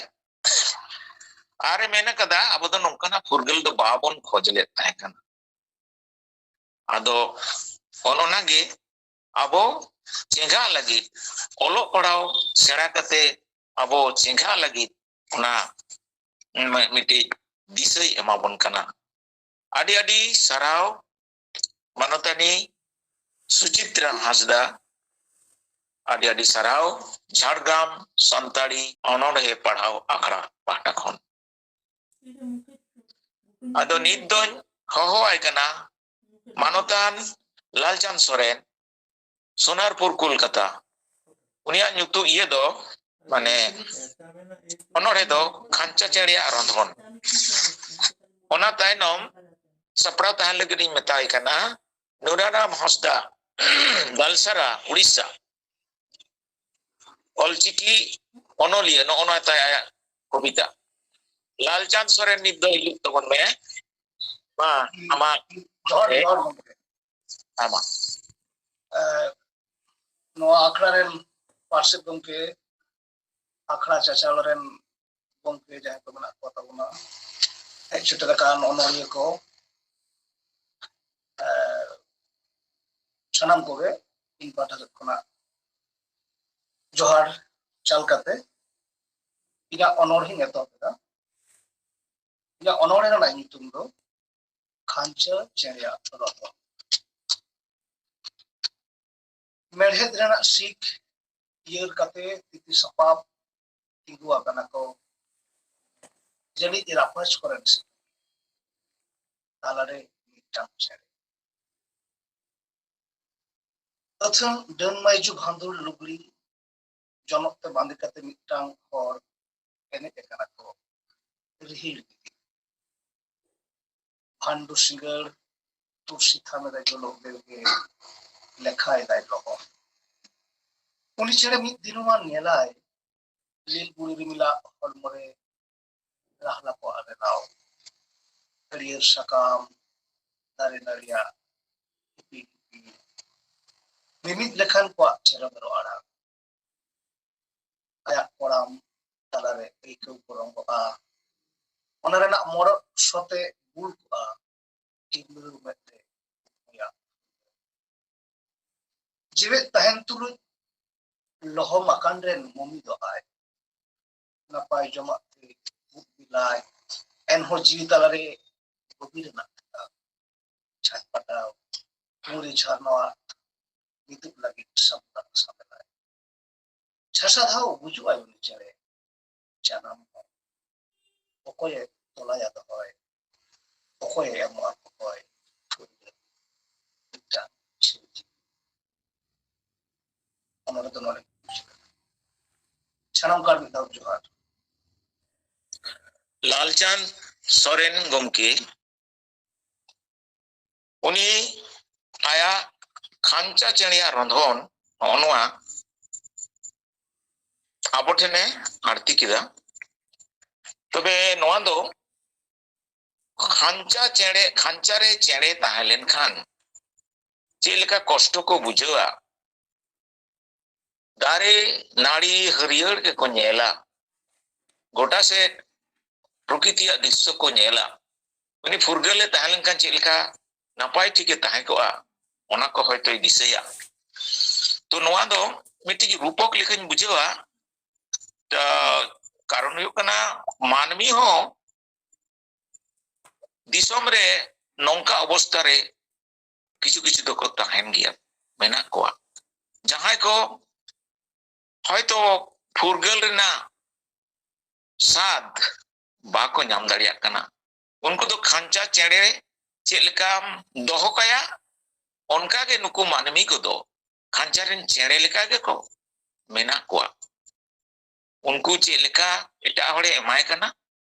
ᱟᱨᱮ ᱢᱮᱱ ᱟᱠᱟᱫᱟ, ᱟᱵᱚ ᱫᱚ ᱱᱚᱝᱠᱟᱱᱟᱜ ᱯᱷᱩᱨᱜᱟᱹᱞ ᱫᱚ ᱵᱟᱵᱚᱱ ᱠᱷᱚᱡᱽ ᱞᱮᱫ ᱛᱟᱦᱮᱸ ᱠᱟᱱᱟ᱾ ᱟᱫᱚ ᱚᱱ ᱚᱱᱟᱜᱮ ᱟᱵᱚ ᱪᱮᱸᱜᱷᱟᱜ ᱞᱟᱹᱜᱤᱫ, ᱚᱞᱚᱜ ᱯᱟᱲᱦᱟᱣ ᱥᱮᱬᱟ ᱠᱟᱛᱮ ᱟᱵᱚ ᱪᱮᱸᱜᱷᱟᱜ ᱞᱟᱹᱜᱤᱫ ᱚᱱᱟ ᱢᱤᱫᱴᱤᱡ ᱫᱤᱥᱟᱹᱭ ᱮᱢᱟᱵᱚᱱ ᱠᱟᱱᱟ᱾ ᱟᱹᱰᱤ ᱟᱹᱰᱤ ᱥᱟᱨᱦᱟᱣ ᱢᱟᱱᱚᱛᱟᱱᱤ ᱥᱩᱪᱤᱛᱨᱟ ᱦᱟᱸᱥᱫᱟ, ᱟᱹᱰᱤ ᱟᱹᱰᱤ ᱥᱟᱨᱦᱟᱣ ᱡᱷᱟᱲᱜᱨᱟᱢ ᱥᱟᱱᱛᱟᱲᱤ ᱚᱱᱚᱬᱦᱮ ᱯᱟᱲᱦᱟᱣ ᱟᱠᱷᱲᱟ ᱯᱟᱦᱴᱟ ᱠᱷᱚᱱ᱾ ᱟᱫᱚ ᱱᱤᱛ ᱫᱚᱧ ᱦᱚᱦᱚᱣᱟᱭ ᱠᱟᱱᱟ ᱢᱟᱱᱚᱛᱟᱱ ᱞᱟᱞᱪᱟᱸᱫᱽ ᱥᱚᱨᱮᱱ, ᱥᱳᱱᱟᱨᱯᱩᱨ, ᱠᱳᱞᱠᱟᱛᱟ᱾ ᱩᱱᱤᱭᱟᱜ ᱧᱩᱛᱩᱢ, ᱤᱭᱟᱹ ᱫᱚ, ᱢᱟᱱᱮ, ᱚᱱᱚᱬᱦᱮ ᱫᱚ ᱠᱷᱟᱧᱪᱟ ᱪᱮᱬᱮᱭᱟᱜ ᱨᱚᱸᱫᱷᱚᱱ᱾ ᱚᱱᱟ ᱛᱟᱭᱱᱚᱢ ᱥᱟᱯᱲᱟᱣ ᱛᱟᱦᱮᱱ ᱞᱟᱹᱜᱤᱫ ᱤᱧ ᱢᱮᱛᱟᱭ ᱠᱟᱱᱟ ᱱᱩᱨᱟᱨᱟᱢ ᱦᱟᱸᱥᱫᱟ, ᱜᱟᱞᱥᱟᱨᱟ, ᱩᱲᱤᱥᱥᱟ᱾ ᱚᱞᱪᱤᱠᱤ ᱚᱱᱚᱞᱤᱭᱟᱹ, ᱱᱚᱜᱼᱚ ᱱᱚᱣᱟ ᱛᱟᱭ ᱟᱭᱟᱜ ᱠᱚᱵᱤᱛᱟ᱾ ᱞᱟᱞᱪᱟᱸᱫᱽ ᱥᱚᱨᱮᱱ, ᱱᱤᱛ ᱫᱚ ᱦᱤᱡᱩᱜ ᱛᱟᱵᱚᱱ ᱢᱮ᱾ ᱢᱟ, ᱟᱢᱟᱜ ᱡᱚᱦᱟᱨ, ᱡᱚᱦᱟᱨ ᱜᱚᱢᱠᱮ᱾ ᱦᱮᱸ, ᱢᱟ᱾ ᱮ, ᱱᱚᱣᱟ ᱟᱠᱷᱲᱟ ᱨᱮᱱ ᱯᱟᱨᱥᱮᱛ ᱜᱚᱢᱠᱮ, ᱟᱠᱷᱲᱟ ᱪᱟᱪᱟᱞ ᱨᱮᱱ ᱜᱚᱢᱠᱮ ᱡᱟᱦᱟᱸᱭ ᱠᱚ ᱢᱮᱱᱟᱜ ᱠᱚ ᱛᱟᱵᱚᱱᱟ, ᱦᱮᱡ ᱥᱮᱴᱮᱨ ᱟᱠᱟᱱ ᱚᱱᱚᱞᱤᱭᱟᱹ ᱠᱚ, ᱮ, ᱥᱟᱱᱟᱢ ᱠᱚᱜᱮ ᱤᱧ ᱯᱟᱦᱴᱟ ᱥᱮᱫ ᱠᱷᱚᱱᱟᱜ ᱡᱚᱦᱟᱨ ᱪᱟᱞ ᱠᱟᱛᱮ ᱤᱧᱟᱹᱜ ᱚᱱᱚᱬᱦᱮᱧ ᱮᱛᱚᱦᱚᱵ ᱮᱫᱟ᱾ ᱤᱧᱟᱹᱜ ᱚᱱᱚᱬᱦᱮ ᱨᱮᱱᱟᱜ ᱧᱩᱛᱩᱢ ᱫᱚ ᱠᱷᱟᱧᱪᱟ ᱪᱮᱬᱮᱭᱟᱜ ᱨᱚᱸᱫᱷᱚᱱ᱾ ᱢᱮᱲᱦᱮᱫ ᱨᱮᱱᱟᱜ ᱥᱤᱠ ᱤᱭᱟᱹᱨ ᱠᱟᱛᱮ ᱛᱤᱛᱤ ᱥᱟᱯᱟᱵ ᱛᱤᱸᱜᱩ ᱟᱠᱟᱱᱟ ᱠᱚ᱾ ᱡᱟᱹᱱᱤᱡ ᱨᱟᱯᱟᱡᱽ ᱠᱚᱨᱮᱱ ᱥᱤᱠ ᱛᱟᱞᱟᱨᱮ ᱢᱤᱫᱴᱟᱝ ᱪᱮᱬᱮ᱾ ᱟᱹᱛᱷᱟᱹᱱ ᱰᱟᱹᱱ ᱢᱟᱹᱭᱡᱩ ᱵᱷᱟᱸᱫᱩᱲ ᱞᱩᱜᱽᱲᱤ ᱡᱚᱱᱚᱜ ᱛᱮ ᱵᱟᱸᱫᱮ ᱠᱟᱛᱮ ᱢᱤᱫᱴᱟᱝ ᱦᱚᱲ ᱮᱱᱮᱡ ᱟᱠᱟᱱᱟ ᱠᱚ ᱨᱤᱦᱤᱲ ᱜᱤᱛᱤᱡ᱾ ᱵᱷᱟᱱᱰᱩ ᱥᱤᱸᱜᱟᱹᱲ ᱛᱩᱨᱥᱤ ᱛᱷᱟᱱ ᱨᱮ ᱡᱚᱞᱚᱜ ᱵᱮᱲ ᱜᱮ ᱞᱮᱠᱷᱟᱭᱮᱫᱟᱭ ᱞᱚᱦᱚᱫ᱾ ᱩᱱᱤ ᱪᱮᱬᱮ ᱢᱤᱫ ᱫᱤᱱᱚᱢᱟᱱ ᱧᱮᱞᱟᱭ ᱞᱤᱞ ᱵᱩᱲᱤ ᱨᱤᱢᱤᱞᱟᱜ ᱦᱚᱲᱢᱚ ᱨᱮ ᱨᱟᱦᱞᱟ ᱠᱚ ᱟᱨᱮᱞᱟᱣ᱾ ᱦᱟᱹᱨᱭᱟᱹᱲ ᱥᱟᱠᱟᱢ, ᱫᱟᱨᱮ ᱱᱟᱹᱲᱤᱭᱟᱜ ᱤᱯᱤᱞ ᱢᱤᱢᱤᱫ ᱞᱮᱠᱷᱟᱱ ᱠᱚᱣᱟᱜ ᱪᱮᱨᱚ ᱵᱮᱨᱚ ᱟᱲᱟᱝ᱾ ᱟᱭᱟᱜ ᱠᱚᱲᱟᱢ ᱛᱟᱞᱟᱨᱮ ᱟᱹᱭᱠᱟᱹᱣ ᱠᱚ ᱨᱚᱝᱜᱚᱜᱼᱟ᱾ ᱚᱱᱟ ᱨᱮᱱᱟᱜ ᱢᱚᱨᱚᱜ ᱥᱚᱛᱮ ᱵᱩᱞ ᱠᱚᱜᱼᱟ᱾ ᱤᱢᱲᱟᱹᱣ ᱢᱮᱫ ᱛᱮ ᱩᱭᱟ᱾ ᱡᱮᱣᱮᱫ ᱛᱟᱦᱮᱱ ᱛᱩᱞᱩᱡ ᱞᱚᱦᱚᱢ ᱟᱠᱟᱱ ᱨᱮᱱ ᱢᱚᱢᱤ ᱫᱚ ᱟᱭ᱾ ᱱᱟᱯᱟᱭ ᱡᱚᱢᱟᱜ ᱛᱮ ᱩᱵ ᱵᱤᱞᱟᱭ, ᱮᱱᱦᱚᱸ ᱡᱤᱣᱤ ᱛᱟᱞᱟᱨᱮ ᱵᱟᱹᱵᱤ ᱨᱮᱱᱟᱜ ᱴᱷᱮᱠᱟ᱾ ᱪᱷᱟᱴᱯᱟᱴᱟᱣ ᱯᱩᱸᱲᱤ ᱡᱷᱟᱨᱱᱟᱣᱟᱜ ᱢᱤᱫᱩᱜ ᱞᱟᱹᱜᱤᱫ ᱥᱟᱢᱞᱟ ᱥᱟᱢᱮᱞᱟᱭ᱾ ᱪᱷᱟᱥᱟ ᱫᱷᱟᱣ ᱵᱩᱡᱩᱜᱼᱟᱭ ᱩᱱᱤ ᱪᱮᱬᱮ ᱡᱟᱱᱟᱢ ᱦᱚᱸ᱾ ᱚᱠᱚᱭᱮ ᱛᱚᱞᱟᱭᱟ ᱫᱚᱦᱚᱭ, ᱚᱠᱚᱭᱮ ᱮᱢᱚᱜᱼᱟ ᱚᱠᱚᱭ᱾ ᱢᱤᱫᱴᱟᱝ ᱪᱷᱤᱨ ᱡᱤᱣᱤ᱾ ᱚᱱᱚᱬᱦᱮ ᱫᱚ ᱱᱚᱰᱮ ᱜᱮ ᱢᱩᱪᱟᱹᱫ ᱮᱱᱟ᱾ ᱥᱟᱱᱟᱢ ᱠᱚ ᱟᱨ ᱢᱤᱫ ᱫᱷᱟᱣ ᱡᱚᱦᱟᱨ᱾ ᱞᱟᱞᱪᱟᱸᱫᱽ ᱥᱚᱨᱮᱱ ᱜᱚᱢᱠᱮ, ᱩᱱᱤ ᱟᱭᱟᱜ ᱠᱷᱟᱧᱪᱟ ᱪᱮᱬᱮᱭᱟᱜ ᱨᱚᱸᱫᱷᱚᱱ ᱱᱚᱜᱼᱚ ᱱᱚᱣᱟ ᱟᱵᱚ ᱴᱷᱮᱱᱮ ᱟᱬᱛᱤ ᱠᱮᱫᱟ᱾ ᱛᱚᱵᱮ ᱱᱚᱣᱟ ᱫᱚ ᱠᱷᱟᱧᱪᱟ ᱪᱮᱬᱮ, ᱠᱷᱟᱧᱪᱟ ᱨᱮ ᱪᱮᱬᱮ ᱛᱟᱦᱮᱸ ᱞᱮᱱᱠᱷᱟᱱ ᱪᱮᱫ ᱞᱮᱠᱟ ᱠᱚᱥᱴᱚ ᱠᱚ ᱵᱩᱡᱷᱟᱹᱣᱟ? ᱫᱟᱨᱮ ᱱᱟᱹᱲᱤ ᱦᱟᱹᱨᱭᱟᱹᱲ ᱜᱮᱠᱚ ᱧᱮᱞᱟ, ᱜᱚᱴᱟ ᱥᱮᱫ ᱯᱨᱚᱠᱤᱛᱤᱭᱟᱜ ᱫᱨᱤᱥᱥᱚ ᱠᱚ ᱧᱮᱞᱟ᱾ ᱩᱱᱤ ᱯᱷᱩᱨᱜᱟᱹᱞᱮ ᱛᱟᱦᱮᱸ ᱞᱮᱱᱠᱷᱟᱱ ᱪᱮᱫ ᱞᱮᱠᱟ ᱱᱟᱯᱟᱭ ᱴᱷᱤᱠᱮ ᱛᱟᱦᱮᱸ ᱠᱚᱜᱼᱟ, ᱚᱱᱟ ᱠᱚ ᱦᱚᱭᱛᱳᱭ ᱫᱤᱥᱟᱹᱭᱟ᱾ ᱛᱚ ᱱᱚᱣᱟ ᱫᱚ ᱢᱤᱫᱴᱤᱡ ᱨᱩᱯᱚᱠ ᱞᱮᱠᱟᱧ ᱵᱩᱡᱷᱟᱹᱣᱟ᱾ ᱛᱚ ᱠᱟᱨᱚᱱ ᱦᱩᱭᱩᱜ ᱠᱟᱱᱟ, ᱢᱟᱹᱱᱢᱤ ᱦᱚᱸ ᱫᱤᱥᱚᱢ ᱨᱮ ᱱᱚᱝᱠᱟ ᱚᱵᱚᱥᱛᱟ ᱨᱮ ᱠᱤᱪᱷᱩ ᱠᱤᱪᱷᱩ ᱫᱚᱠᱚ ᱛᱟᱦᱮᱱ ᱜᱮᱭᱟ, ᱢᱮᱱᱟᱜ ᱠᱚᱣᱟ᱾ ᱡᱟᱦᱟᱸᱭ ᱠᱚ ᱦᱚᱭᱛᱚ ᱯᱷᱩᱨᱜᱟᱹᱞ ᱨᱮᱱᱟᱜ ᱥᱟᱫ ᱵᱟᱠᱚ ᱧᱟᱢ ᱫᱟᱲᱮᱭᱟᱜ ᱠᱟᱱᱟ, ᱩᱱᱠᱩ ᱫᱚ ᱠᱷᱟᱧᱪᱟ ᱪᱮᱬᱮ ᱪᱮᱫ ᱞᱮᱠᱟᱢ ᱫᱚᱦᱚ ᱠᱟᱭᱟ, ᱚᱱᱠᱟᱜᱮ ᱱᱩᱠᱩ ᱢᱟᱹᱱᱢᱤ ᱠᱚᱫᱚ ᱠᱷᱟᱧᱪᱟ ᱨᱮᱱ ᱪᱮᱬᱮ ᱞᱮᱠᱟ ᱜᱮᱠᱚ ᱢᱮᱱᱟᱜ ᱠᱚᱣᱟ᱾ ᱩᱱᱠᱩ ᱪᱮᱫ ᱞᱮᱠᱟ ᱮᱴᱟᱜ ᱦᱚᱲᱮ ᱮᱢᱟᱭ ᱠᱟᱱᱟ,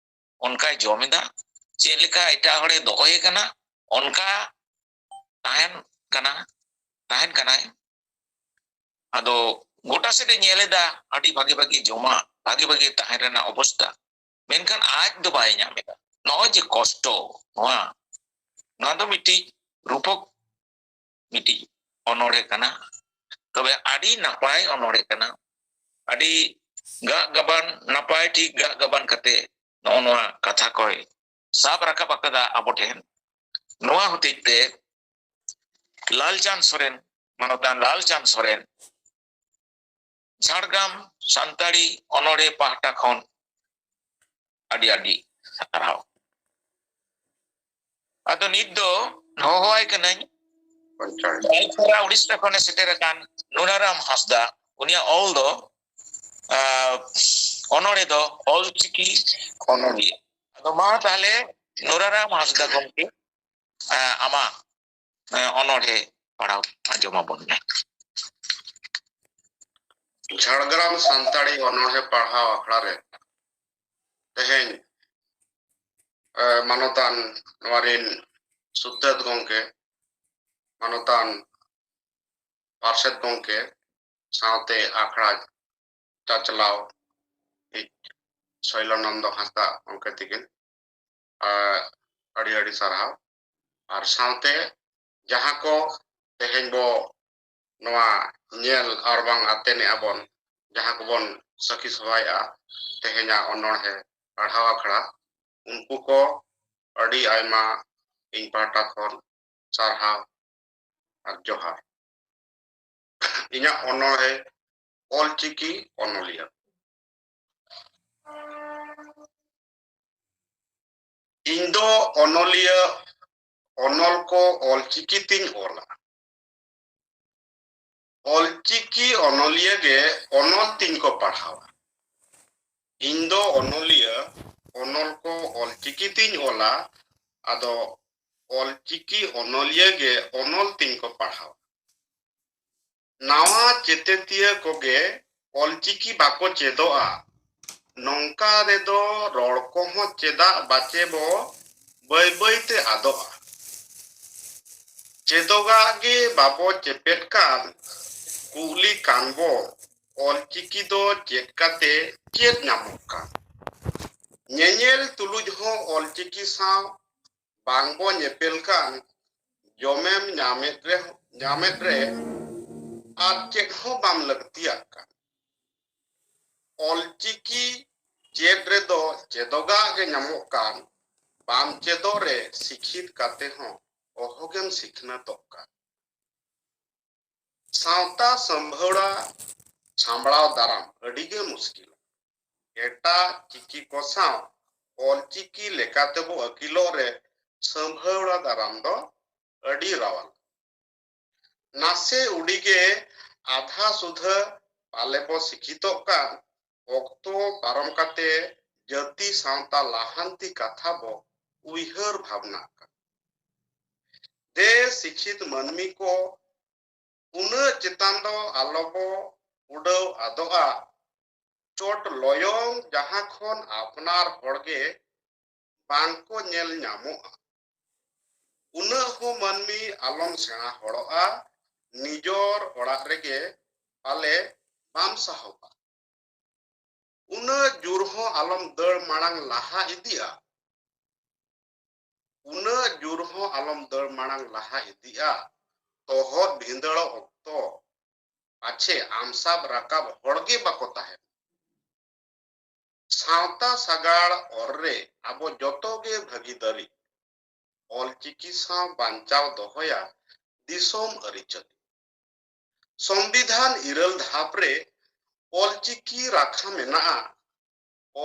ᱚᱱᱠᱟᱭ ᱡᱚᱢ ᱮᱫᱟ, ᱪᱮᱫ ᱞᱮᱠᱟ ᱮᱴᱟᱜ ᱦᱚᱲᱮ ᱫᱚᱦᱚᱭᱮ ᱠᱟᱱᱟ, ᱚᱱᱠᱟ ᱛᱟᱦᱮᱱ ᱠᱟᱱᱟ, ᱛᱟᱦᱮᱱ ᱠᱟᱱᱟᱭ᱾ ᱟᱫᱚ ᱜᱚᱴᱟ ᱥᱮᱫ ᱮ ᱧᱮᱞ ᱮᱫᱟ, ᱟᱹᱰᱤ ᱵᱷᱟᱜᱤ ᱵᱷᱟᱜᱤ ᱡᱚᱢᱟᱜ, ᱵᱷᱟᱜᱤ ᱵᱷᱟᱜᱤ ᱛᱟᱦᱮᱸ ᱨᱮᱱᱟᱜ ᱚᱵᱚᱥᱛᱟ, ᱢᱮᱱᱠᱷᱟᱱ ᱟᱡ ᱫᱚ ᱵᱟᱭ ᱧᱟᱢ ᱮᱫᱟ᱾ ᱱᱚᱜᱼᱚᱭ ᱡᱮ ᱠᱚᱥᱴᱚ, ᱱᱚᱣᱟ, ᱱᱚᱣᱟ ᱫᱚ ᱢᱤᱫᱴᱤᱡ ᱨᱩᱯᱚᱠ, ᱢᱤᱫᱴᱤᱡ ᱚᱱᱚᱬᱦᱮ ᱠᱟᱱᱟ᱾ ᱟᱹᱰᱤ ᱱᱟᱯᱟᱭ ᱚᱱᱚᱬᱦᱮ ᱠᱟᱱᱟ᱾ ᱟᱹᱰᱤ ᱜᱟᱜ ᱜᱟᱵᱟᱱ, ᱱᱟᱯᱟᱭ ᱴᱷᱤᱠ ᱜᱟᱜ ᱜᱟᱵᱟᱱ ᱠᱟᱛᱮ ᱱᱚᱜᱼᱚ ᱱᱚᱣᱟ ᱠᱟᱛᱷᱟ ᱠᱚᱭ ᱥᱟᱵ ᱨᱟᱠᱟᱵ ᱟᱠᱟᱫᱟ ᱟᱵᱚ ᱴᱷᱮᱱ᱾ ᱱᱚᱣᱟ ᱦᱚᱛᱮᱡ ᱛᱮ ᱞᱟᱞᱪᱟᱸᱫᱽ ᱥᱚᱨᱮᱱ, ᱢᱟᱱᱚᱛᱟᱱ ᱞᱟᱞᱪᱟᱸᱫᱽ ᱥᱚᱨᱮᱱ, ᱡᱷᱟᱲᱜᱨᱟᱢ ᱥᱟᱱᱛᱟᱲᱤ ᱚᱱᱚᱬᱦᱮ ᱯᱟᱦᱴᱟ ᱠᱷᱚᱱ ᱟᱹᱰᱤ ᱟᱹᱰᱤ ᱥᱟᱨᱦᱟᱣ᱾ ᱟᱫᱚ ᱱᱤᱛ ᱫᱚ ᱦᱚᱦᱚᱣᱟᱭ ᱠᱟᱹᱱᱟᱹᱧ ᱯᱚᱧᱪᱟᱭᱮᱛ᱾ ᱵᱟᱞᱯᱟᱲᱟ, ᱩᱲᱤᱥᱥᱟ ᱠᱷᱚᱱᱮ ᱥᱮᱴᱮᱨ ᱟᱠᱟᱱ ᱱᱩᱱᱟᱨᱟᱢ ᱦᱟᱸᱥᱫᱟ, ᱩᱱᱤᱭᱟᱜ ᱚᱞ ᱫᱚ, ᱟᱸ, ᱚᱱᱚᱬᱦᱮ ᱫᱚ ᱚᱞᱪᱤᱠᱤ ᱚᱱᱚᱬᱦᱤᱭᱟᱹ᱾ ᱟᱫᱚ ᱢᱟ ᱛᱟᱦᱞᱮ ᱱᱩᱱᱟᱨᱟᱢ ᱦᱟᱸᱥᱫᱟ ᱜᱚᱢᱠᱮ, ᱟᱸ, ᱟᱢᱟᱜ, ᱟᱸ, ᱚᱱᱚᱬᱦᱮ ᱯᱟᱲᱦᱟᱣ ᱟᱸᱡᱚᱢ ᱟᱵᱚᱱ ᱢᱮ᱾ ᱡᱷᱟᱲᱜᱨᱟᱢ ᱥᱟᱱᱛᱟᱲᱤ ᱚᱱᱚᱬᱦᱮ ᱯᱟᱲᱦᱟᱣ ᱟᱠᱷᱲᱟ ᱨᱮ ᱛᱮᱦᱮᱧ, ᱮ, ᱢᱟᱱᱚᱛᱟᱱ ᱱᱚᱣᱟ ᱨᱤᱱ ᱥᱩᱫᱽᱫᱷᱟᱹᱛ ᱜᱚᱢᱠᱮ, ᱢᱟᱱᱚᱛᱟᱱ ᱯᱟᱨᱥᱮᱛ ᱜᱚᱢᱠᱮ, ᱥᱟᱶᱛᱮ ᱟᱠᱷᱲᱟ ᱪᱟᱪᱞᱟᱣ ᱤᱡ ᱥᱚᱭᱞᱟᱱᱚᱱᱫᱚ ᱦᱟᱸᱥᱫᱟ ᱜᱚᱢᱠᱮ ᱛᱤᱠᱤᱱ, ᱟᱨ ᱟᱹᱰᱤ ᱟᱹᱰᱤ ᱥᱟᱨᱦᱟᱣ᱾ ᱟᱨ ᱥᱟᱶᱛᱮ ᱡᱟᱦᱟᱸ ᱠᱚ ᱛᱮᱦᱮᱧ ᱵᱚ ᱱᱚᱣᱟ ᱧᱮᱞ ᱟᱨ ᱵᱟᱝ ᱟᱛᱮᱱᱮᱜᱼᱟ ᱵᱚᱱ, ᱡᱟᱦᱟᱸ ᱠᱚᱵᱚᱱ ᱥᱟᱹᱠᱷᱤ ᱥᱚᱵᱷᱟᱭᱮᱜᱼᱟ ᱛᱮᱦᱮᱧᱟᱜ ᱚᱱᱚᱬᱦᱮ ᱯᱟᱲᱦᱟᱣ ᱟᱠᱷᱲᱟ, ᱩᱱᱠᱩ ᱠᱚ ᱟᱹᱰᱤ ᱟᱭᱢᱟ ᱤᱧ ᱯᱟᱦᱴᱟ ᱠᱷᱚᱱ ᱥᱟᱨᱦᱟᱣ ᱟᱨ ᱡᱚᱦᱟᱨ᱾ ᱤᱧᱟᱹᱜ ᱚᱱᱚᱬᱦᱮ ᱚᱞᱪᱤᱠᱤ ᱚᱱᱚᱞᱤᱭᱟᱹ᱾ ᱤᱧ ᱫᱚ ᱚᱱᱚᱞᱤᱭᱟᱹ, ᱚᱱᱚᱞ ᱠᱚ ᱚᱞᱪᱤᱠᱤ ᱛᱤᱧ ᱚᱞᱟ᱾ ᱚᱞᱪᱤᱠᱤ ᱚᱱᱚᱞᱤᱭᱟᱹ ᱜᱮ ᱚᱱᱚᱞ ᱛᱤᱧ ᱠᱚ ᱯᱟᱲᱦᱟᱣᱟ᱾ ᱤᱧ ᱫᱚ ᱚᱱᱚᱞᱤᱭᱟᱹ, ᱚᱱᱚᱞ ᱠᱚ ᱚᱞᱪᱤᱠᱤ ᱛᱤᱧ ᱚᱞᱟ, ᱟᱫᱚ ᱚᱞᱪᱤᱠᱤ ᱚᱱᱚᱞᱤᱭᱟᱹ ᱜᱮ ᱚᱱᱚᱞ ᱛᱤᱧ ᱠᱚ ᱯᱟᱲᱦᱟᱣᱟ᱾ ᱱᱟᱣᱟ ᱪᱮᱛᱮᱛᱤᱭᱟᱹ ᱠᱚᱜᱮ ᱚᱞᱪᱤᱠᱤ ᱵᱟᱠᱚ ᱪᱮᱫᱚᱜᱼᱟ, ᱱᱚᱝᱠᱟ ᱨᱮᱫᱚ ᱨᱚᱲ ᱠᱚᱦᱚᱸ ᱪᱮᱫᱟᱜ ᱵᱟᱪᱮ ᱵᱚ ᱵᱟᱹᱭ ᱵᱟᱹᱭ ᱛᱮ ᱟᱫᱚᱜᱼᱟ? ᱪᱮᱫᱚᱜᱟᱜ ᱜᱮ ᱵᱟᱵᱚ ᱪᱮᱯᱮᱫ ᱠᱟᱱ, ᱠᱩᱠᱞᱤ ᱠᱟᱱ ᱵᱚ, ᱚᱞᱪᱤᱠᱤ ᱫᱚ ᱪᱮᱫ ᱠᱟᱛᱮ ᱪᱮᱫ ᱧᱟᱢᱚᱜ ᱠᱟᱱ? ᱧᱮᱧᱮᱞ ᱛᱩᱞᱩᱡ ᱦᱚᱸ ᱚᱞᱪᱤᱠᱤ ᱥᱟᱶ ᱵᱟᱝ ᱵᱚ ᱧᱮᱯᱮᱞ ᱠᱟᱱ, ᱡᱚᱢᱮᱢ ᱧᱟᱢᱮᱫ ᱨᱮ, ᱧᱟᱢᱮᱫ ᱨᱮ ᱟᱨ ᱪᱮᱫ ᱦᱚᱸ ᱵᱟᱢ ᱞᱟᱹᱠᱛᱤᱭᱟᱜ ᱠᱟᱱ᱾ ᱚᱞᱪᱤᱠᱤ ᱪᱮᱫ ᱨᱮᱫᱚ ᱪᱮᱫᱚᱜᱟᱜ ᱜᱮ ᱧᱟᱢᱚᱜ ᱠᱟᱱ, ᱵᱟᱢ ᱪᱮᱫᱚᱜ ᱨᱮ ᱥᱤᱠᱷᱤᱛ ᱠᱟᱛᱮ ᱦᱚᱸ ᱚᱦᱚᱜᱮᱢ ᱥᱤᱠᱷᱱᱟᱹᱛᱚᱜ ᱠᱟᱱ᱾ ᱥᱟᱶᱛᱟ ᱥᱟᱢᱵᱷᱟᱹᱣᱲᱟ ᱥᱟᱢᱵᱲᱟᱣ ᱫᱟᱨᱟᱢ ᱟᱹᱰᱤ ᱜᱮ ᱢᱩᱥᱠᱤᱞᱟ᱾ ᱮᱴᱟᱜ ᱪᱤᱠᱤ ᱠᱚ ᱥᱟᱶ ᱚᱞᱪᱤᱠᱤ ᱞᱮᱠᱟᱛᱮ ᱵᱚ ᱟᱹᱠᱤᱞᱚᱜ ᱨᱮ ᱥᱟᱢᱵᱷᱟᱹᱣᱲᱟ ᱫᱟᱨᱟᱢ ᱫᱚ ᱟᱹᱰᱤ ᱨᱟᱣᱟᱞ᱾ ᱱᱟᱥᱮ ᱩᱰᱤᱜᱮ ᱟᱫᱷᱟ ᱥᱩᱫᱷᱟᱹ ᱯᱟᱞᱮ ᱵᱚ ᱥᱤᱠᱷᱤᱛᱚᱜ ᱠᱟᱱ, ᱚᱠᱛᱚ ᱯᱟᱨᱚᱢ ᱠᱟᱛᱮ ᱡᱟᱹᱛᱤ ᱥᱟᱶᱛᱟ ᱞᱟᱦᱟᱱᱛᱤ ᱠᱟᱛᱷᱟ ᱵᱚ ᱩᱭᱦᱟᱹᱨ ᱵᱷᱟᱵᱽᱱᱟᱜ ᱠᱟᱱ᱾ ᱫᱮ ᱥᱤᱠᱷᱤᱛ ᱢᱟᱹᱱᱢᱤ ᱠᱚ, ᱩᱱᱟᱹᱜ ᱪᱮᱛᱟᱱ ᱫᱚ ᱟᱞᱚ ᱵᱚ ᱩᱰᱟᱹᱣ ᱟᱫᱚᱜᱼᱟ᱾ ᱪᱚᱴ ᱞᱚᱭᱚᱝ ᱡᱟᱦᱟᱸ ᱠᱷᱚᱱ ᱟᱯᱱᱟᱨ ᱦᱚᱲᱜᱮ ᱵᱟᱝ ᱠᱚ ᱧᱮᱞ ᱧᱟᱢᱚᱜᱼᱟ, ᱩᱱᱟᱹᱜ ᱦᱚᱸ ᱢᱟᱹᱱᱢᱤ ᱟᱞᱚᱢ ᱥᱮᱬᱟ ᱦᱚᱲᱚᱜᱼᱟ᱾ ᱱᱤᱡᱚᱨ ᱚᱲᱟᱜ ᱨᱮᱜᱮ ᱯᱟᱞᱮ ᱵᱟᱢ ᱥᱟᱦᱚᱵᱟ᱾ ᱩᱱᱟᱹᱜ ᱡᱳᱨ ᱦᱚᱸ ᱟᱞᱚᱢ ᱫᱟᱹᱲ ᱢᱟᱲᱟᱝ ᱞᱟᱦᱟ ᱤᱫᱤᱜᱼᱟ᱾ ᱩᱱᱟᱹᱜ ᱡᱳᱨ ᱦᱚᱸ ᱟᱞᱚᱢ ᱫᱟᱹᱲ ᱢᱟᱲᱟᱝ ᱞᱟᱦᱟ ᱤᱫᱤᱜᱼᱟ᱾ ᱛᱚᱦᱚᱫ ᱵᱷᱤᱸᱫᱟᱹᱲᱚᱜ ᱚᱠᱛᱚ ᱯᱟᱪᱷᱮ ᱟᱢ ᱥᱟᱵ ᱨᱟᱠᱟᱵ ᱦᱚᱲ ᱜᱮ ᱵᱟᱠᱚ ᱛᱟᱦᱮᱱ᱾ ᱥᱟᱶᱛᱟ ᱥᱟᱜᱟᱲ ᱚᱨ ᱨᱮ ᱟᱵᱚ ᱡᱚᱛᱚ ᱜᱮ ᱵᱷᱟᱹᱜᱤᱫᱟᱨᱤ᱾ ᱚᱞᱪᱤᱠᱤ ᱥᱟᱶ ᱵᱟᱧᱪᱟᱣ ᱫᱚᱦᱚᱭᱟ ᱫᱤᱥᱚᱢ ᱟᱹᱨᱤᱪᱟᱹᱞᱤ᱾ ᱥᱚᱝᱵᱤᱫᱷᱟᱱ ᱤᱨᱟᱹᱞ ᱫᱷᱟᱯ ᱨᱮ ᱚᱞᱪᱤᱠᱤ ᱨᱟᱠᱷᱟ ᱢᱮᱱᱟᱜᱼᱟ᱾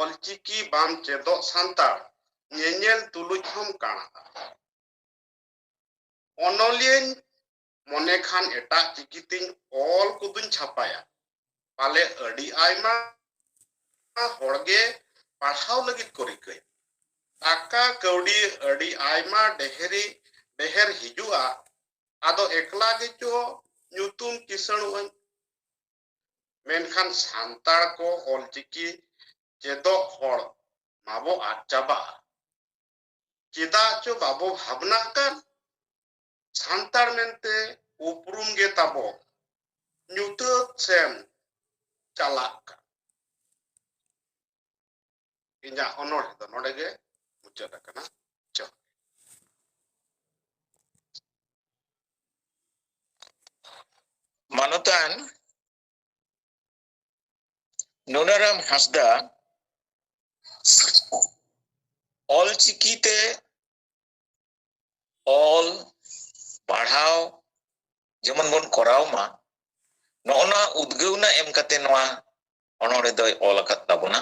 ᱚᱞᱪᱤᱠᱤ ᱵᱟᱢ ᱪᱮᱫᱚᱜ ᱥᱟᱱᱛᱟᱲ, ᱧᱮᱧᱮᱞ ᱛᱩᱞᱩᱡ ᱦᱚᱸᱢ ᱠᱟᱬᱟᱜᱼᱟ᱾ ᱚᱱᱚᱞᱤᱭᱟᱹᱧ ᱢᱚᱱᱮ ᱠᱷᱟᱱ ᱮᱴᱟᱜ ᱪᱤᱠᱤ ᱛᱤᱧ ᱚᱞ ᱠᱚᱫᱚᱧ ᱪᱷᱟᱯᱟᱭᱟ᱾ ᱯᱟᱞᱮ ᱟᱹᱰᱤ ᱟᱭᱢᱟ ᱦᱚᱲᱜᱮ ᱯᱟᱲᱦᱟᱣ ᱞᱟᱹᱜᱤᱫ ᱠᱚ ᱨᱤᱠᱟᱹᱭᱟ᱾ ᱴᱟᱠᱟ ᱠᱟᱹᱣᱰᱤ ᱟᱹᱰᱤ ᱟᱭᱢᱟ ᱰᱷᱮᱨᱤ ᱰᱷᱮᱨ ᱦᱤᱡᱩᱜᱼᱟ᱾ ᱟᱫᱚ ᱮᱠᱞᱟ ᱜᱮᱪᱚ ᱧᱩᱛᱩᱢ ᱠᱤᱥᱟᱹᱬᱚᱜ ᱟᱹᱧ᱾ ᱢᱮᱱᱠᱷᱟᱱ ᱥᱟᱱᱛᱟᱲ ᱠᱚ ᱚᱞᱪᱤᱠᱤ ᱪᱮᱫᱚᱜ ᱦᱚᱲ ᱢᱟᱵᱚ ᱟᱫ ᱪᱟᱵᱟᱜᱼᱟ᱾ ᱪᱮᱫᱟᱜ ᱪᱚ ᱵᱟᱵᱚ ᱵᱷᱟᱵᱽᱱᱟᱜ ᱠᱟᱱ᱾ ᱥᱟᱱᱛᱟᱲ ᱢᱮᱱᱛᱮ ᱩᱯᱨᱩᱢ ᱜᱮ ᱛᱟᱵᱚ ᱧᱩᱛᱟᱹᱛ ᱥᱮᱱ ᱪᱟᱞᱟᱜ ᱠᱟᱱ᱾ ᱤᱧᱟᱹᱜ ᱚᱱᱚᱬᱦᱮ ᱫᱚ ᱱᱚᱰᱮ ᱜᱮ ᱢᱩᱪᱟᱹᱫ ᱟᱠᱟᱱᱟ᱾ ᱡᱚᱦᱟᱨ᱾ ᱢᱟᱱᱚᱛᱟᱱ ᱱᱩᱱᱟᱨᱟᱢ ᱦᱟᱸᱥᱫᱟ ᱚᱞ ᱪᱤᱠᱤ ᱛᱮ ᱚᱞ ᱯᱟᱲᱦᱟᱣ ᱡᱮᱢᱚᱱ ᱵᱚᱱ ᱠᱚᱨᱟᱣ ᱢᱟ, ᱱᱚᱜᱼᱚ ᱱᱚᱣᱟ ᱩᱫᱽᱜᱟᱹᱣᱱᱟ ᱮᱢ ᱠᱟᱛᱮ ᱱᱚᱣᱟ ᱚᱱᱚᱬᱦᱮ ᱫᱚᱭ ᱚᱞ ᱟᱠᱟᱫ ᱛᱟᱵᱚᱱᱟ᱾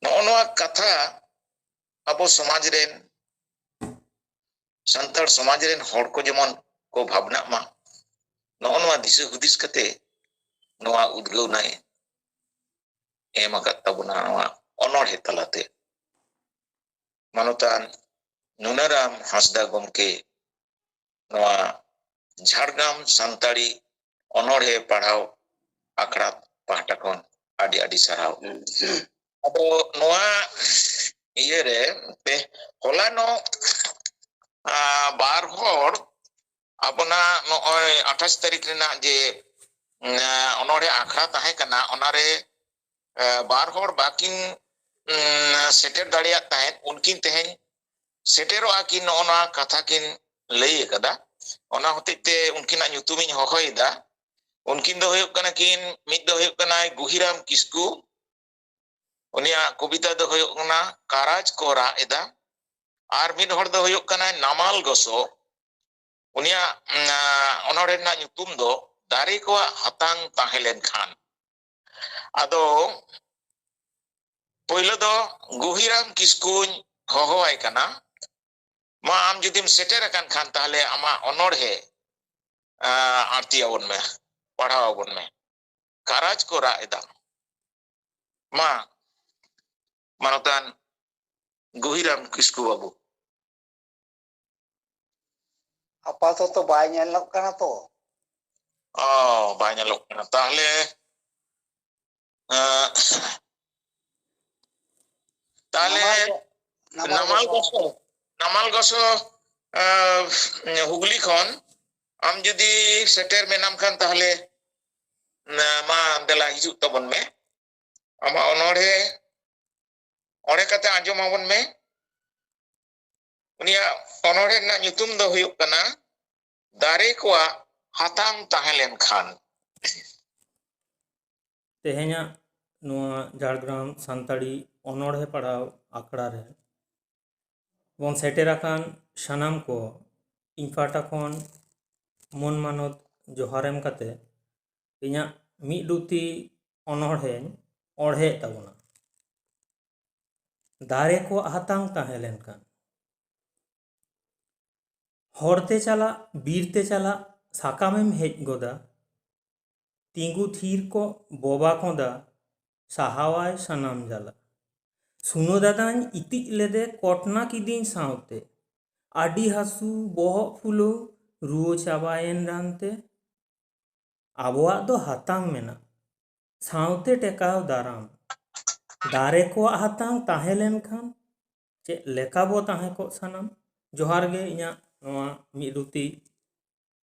ᱱᱚᱜᱼᱚ ᱱᱚᱣᱟ ᱠᱟᱛᱷᱟ ᱟᱵᱚ ᱥᱚᱢᱟᱡᱽ ᱨᱮᱱ, ᱥᱟᱱᱛᱟᱲ ᱥᱚᱢᱟᱡᱽ ᱨᱮᱱ ᱦᱚᱲ ᱠᱚ ᱡᱮᱢᱚᱱ ᱠᱚ ᱵᱷᱟᱵᱽᱱᱟᱜ ᱢᱟ, ᱱᱚᱜᱼᱚ ᱱᱚᱣᱟ ᱫᱤᱥᱟᱹ ᱦᱩᱫᱤᱥ ᱠᱟᱛᱮ ᱱᱚᱣᱟ ᱩᱫᱽᱜᱟᱹᱣᱱᱟᱭ ᱮᱢ ᱟᱠᱟᱫ ᱛᱟᱵᱚᱱᱟ ᱱᱚᱣᱟ ᱚᱱᱚᱬᱦᱮ ᱛᱟᱞᱟᱛᱮ᱾ ᱢᱟᱱᱚᱛᱟᱱ ᱱᱩᱱᱟᱨᱟᱢ ᱦᱟᱸᱥᱫᱟ ᱜᱚᱢᱠᱮ ᱱᱚᱣᱟ ᱡᱷᱟᱲᱜᱨᱟᱢ ᱥᱟᱱᱛᱟᱲᱤ ᱚᱱᱚᱬᱦᱮ ᱯᱟᱲᱦᱟᱣ ᱟᱠᱷᱲᱟ ᱯᱟᱦᱴᱟ ᱠᱷᱚᱱ ᱟᱹᱰᱤ ᱟᱹᱰᱤ ᱥᱟᱨᱦᱟᱣ᱾ ᱟᱫᱚ ᱱᱚᱣᱟ ᱤᱭᱟᱹᱨᱮ ᱛᱮ ᱦᱚᱞᱟᱱᱚᱜ, ᱟ, ᱵᱟᱨ ᱦᱚᱲ ᱟᱵᱚᱱᱟᱜ ᱱᱚᱜᱼᱚᱭ ᱟᱴᱷᱟᱥ ᱛᱟᱹᱨᱤᱠᱷ ᱨᱮᱱᱟᱜ ᱡᱮ, ᱩᱸ, ᱚᱱᱚᱬᱦᱮ ᱟᱠᱷᱲᱟ ᱛᱟᱦᱮᱸ ᱠᱟᱱᱟ, ᱚᱱᱟᱨᱮ, ᱮ, ᱵᱟᱨ ᱦᱚᱲ ᱵᱟᱠᱤᱱ, ᱩᱸ, ᱥᱮᱴᱮᱨ ᱫᱟᱲᱮᱭᱟᱜ ᱛᱟᱦᱮᱸᱫ, ᱩᱱᱠᱤᱱ ᱛᱮᱦᱮᱧ ᱥᱮᱴᱮᱨᱚᱜᱼᱟ ᱠᱤᱱ, ᱱᱚᱜᱼᱚ ᱱᱚᱣᱟ ᱠᱟᱛᱷᱟ ᱠᱤᱱ ᱞᱟᱹᱭ ᱟᱠᱟᱫᱟ᱾ ᱚᱱᱟ ᱦᱚᱛᱮᱡ ᱛᱮ ᱩᱱᱠᱤᱱᱟᱜ ᱧᱩᱛᱩᱢᱤᱧ ᱦᱚᱦᱚᱭᱮᱫᱟ᱾ ᱩᱱᱠᱤᱱ ᱫᱚ ᱦᱩᱭᱩᱜ ᱠᱟᱱᱟ ᱠᱤᱱ, ᱢᱤᱫ ᱫᱚ ᱦᱩᱭᱩᱜ ᱠᱟᱱᱟᱭ ᱜᱩᱦᱤᱨᱟᱢ ᱠᱤᱥᱠᱩ, ᱩᱱᱤᱭᱟᱜ ᱠᱚᱵᱤᱛᱟ ᱫᱚ ᱦᱩᱭᱩᱜ ᱠᱟᱱᱟ ᱠᱟᱨᱟᱡᱽ ᱠᱚ ᱨᱟᱜ ᱮᱫᱟ᱾ ᱟᱨ ᱢᱤᱫ ᱦᱚᱲ ᱫᱚ ᱦᱩᱭᱩᱜ ᱠᱟᱱᱟᱭ ᱱᱟᱢᱟᱞ ᱜᱚᱥᱚ, ᱩᱱᱤᱭᱟᱜ, ᱩᱸ, ᱚᱱᱚᱬᱦᱮ ᱨᱮᱱᱟᱜ ᱧᱩᱛᱩᱢ ᱫᱚ ᱫᱟᱨᱮ ᱠᱚᱣᱟᱜ ᱦᱟᱛᱟᱝ ᱛᱟᱦᱮᱸ ᱞᱮᱱᱠᱷᱟᱱ᱾ ᱟᱫᱚ ᱯᱳᱭᱞᱳ ᱫᱚ ᱜᱩᱦᱤᱨᱟᱢ ᱠᱤᱥᱠᱩᱧ ᱦᱚᱦᱚᱣᱟᱭ ᱠᱟᱱᱟ᱾ ᱢᱟ, ᱟᱢ ᱡᱩᱫᱤᱢ ᱥᱮᱴᱮᱨ ᱟᱠᱟᱱ ᱠᱷᱟᱱ, ᱛᱟᱦᱞᱮ ᱟᱢᱟᱜ ᱚᱱᱚᱬᱦᱮ, ᱟ, ᱟᱬᱛᱤ ᱟᱵᱚᱱ ᱢᱮ, ᱯᱟᱲᱦᱟᱣ ᱟᱵᱚᱱ ᱢᱮ, ᱠᱟᱨᱟᱡᱽ ᱠᱚ ᱨᱟᱜ ᱮᱫᱟ᱾ ᱢᱟ, ᱢᱟᱱᱚᱛᱟᱱ ᱜᱩᱦᱤᱨᱟᱢ ᱠᱤᱥᱠᱩ ᱵᱟᱹᱵᱩ᱾ ᱟᱯᱟᱛᱚᱛᱚ ᱵᱟᱭ ᱧᱮᱞᱚᱜ ᱠᱟᱱᱟ ᱛᱚ᱾ ᱚ, ᱵᱟᱭ ᱧᱮᱞᱚᱜ ᱠᱟᱱᱟ᱾ ᱛᱟᱦᱞᱮ, ᱮᱸ, ᱛᱟᱦᱞᱮ ᱱᱟᱢᱟᱞ ᱜᱚ-, ᱱᱟᱢᱟᱞ ᱱᱟᱢᱟᱞ ᱜᱚᱥᱚ᱾ ᱜᱚᱥᱚ, ᱱᱟᱢᱟᱞ ᱜᱚᱥᱚ, ᱮᱸ, ᱦᱩᱜᱽᱞᱤ ᱠᱷᱚᱱ ᱟᱢ ᱡᱩᱫᱤ ᱥᱮᱴᱮᱨ ᱢᱮᱱᱟᱢ ᱠᱷᱟᱱ, ᱛᱟᱦᱞᱮ, ᱮᱸ, ᱢᱟ ᱫᱮᱞᱟ ᱦᱤᱡᱩᱜ ᱛᱟᱵᱚᱱ ᱢᱮ᱾ ᱟᱢᱟᱜ ᱚᱱᱚᱬᱦᱮ ᱚᱸᱰᱮ ᱠᱟᱛᱮ ᱟᱸᱡᱚᱢ ᱟᱵᱚᱱ ᱢᱮ᱾ ᱩᱱᱤᱭᱟᱜ ᱚᱱᱚᱬᱦᱮ ᱨᱮᱱᱟᱜ ᱧᱩᱛᱩᱢ ᱫᱚ ᱦᱩᱭᱩᱜ ᱠᱟᱱᱟ ᱫᱟᱨᱮ ᱠᱚᱣᱟᱜ ᱦᱟᱛᱟᱝ ᱛᱟᱦᱮᱸ ᱞᱮᱱᱠᱷᱟᱱ᱾ ᱛᱮᱦᱮᱧᱟᱜ ᱱᱚᱣᱟ ᱡᱷᱟᱲᱜᱨᱟᱢ ᱥᱟᱱᱛᱟᱲᱤ ᱚᱱᱚᱬᱦᱮ ᱯᱟᱲᱦᱟᱣ ᱟᱠᱷᱲᱟ ᱨᱮ ᱵᱚᱱ ᱥᱮᱴᱮᱨ ᱟᱠᱟᱱ ᱥᱟᱱᱟᱢ ᱠᱚ ᱤᱧ ᱯᱟᱦᱴᱟ ᱠᱷᱚᱱ ᱢᱚᱱ ᱢᱟᱱᱚᱛ ᱡᱚᱦᱟᱨ ᱮᱢ ᱠᱟᱛᱮ ᱤᱧᱟᱹᱜ ᱢᱤᱫ ᱨᱩᱛᱤ ᱚᱱᱚᱬᱦᱮᱧ ᱚᱬᱦᱮᱭᱮᱫ ᱛᱟᱵᱚᱱᱟ᱾ ᱫᱟᱨᱮ ᱠᱚᱣᱟᱜ ᱦᱟᱛᱟᱝ ᱛᱟᱦᱮᱸ ᱞᱮᱱᱠᱷᱟᱱ᱾ ᱦᱚᱨᱛᱮ ᱪᱟᱞᱟᱜ, ᱵᱤᱨᱛᱮ ᱪᱟᱞᱟᱜ, ᱥᱟᱠᱟᱢᱮᱢ ᱦᱮᱡ ᱜᱚᱫᱟ᱾ ᱛᱤᱸᱜᱩ ᱛᱷᱤᱨ ᱠᱚᱜ ᱵᱚᱵᱟ ᱠᱚᱸᱫᱟ, ᱥᱟᱦᱟᱣᱟᱭ ᱥᱟᱱᱟᱢ ᱡᱟᱞᱟ᱾ ᱥᱩᱱᱟᱹ ᱫᱟᱫᱟᱧ ᱤᱛᱤᱡ ᱞᱮᱫᱮ ᱠᱚᱴᱱᱟ ᱠᱤᱫᱤᱧ ᱥᱟᱶᱛᱮ᱾ ᱟᱹᱰᱤ ᱦᱟᱹᱥᱩ, ᱵᱚᱦᱚᱜ ᱯᱷᱩᱞᱟᱹᱣ, ᱨᱩᱣᱟᱹ ᱪᱟᱵᱟᱭᱮᱱ ᱨᱟᱱᱛᱮ᱾ ᱟᱵᱚᱣᱟᱜ ᱫᱚ ᱦᱟᱛᱟᱝ ᱢᱮᱱᱟᱜ, ᱥᱟᱶᱛᱮ ᱴᱮᱠᱟᱣ ᱫᱟᱨᱟᱢ᱾ ᱫᱟᱨᱮ ᱠᱚᱣᱟᱜ ᱦᱟᱛᱟᱝ ᱛᱟᱦᱮᱸ ᱞᱮᱱᱠᱷᱟᱱ ᱪᱮᱫ ᱞᱮᱠᱟ ᱵᱚ ᱛᱟᱦᱮᱸ ᱠᱚᱜ ᱥᱟᱱᱟᱢ᱾ ᱡᱚᱦᱟᱨ ᱜᱮ, ᱤᱧᱟᱹᱜ ᱱᱚᱣᱟ ᱢᱤᱫ ᱨᱩᱛᱤ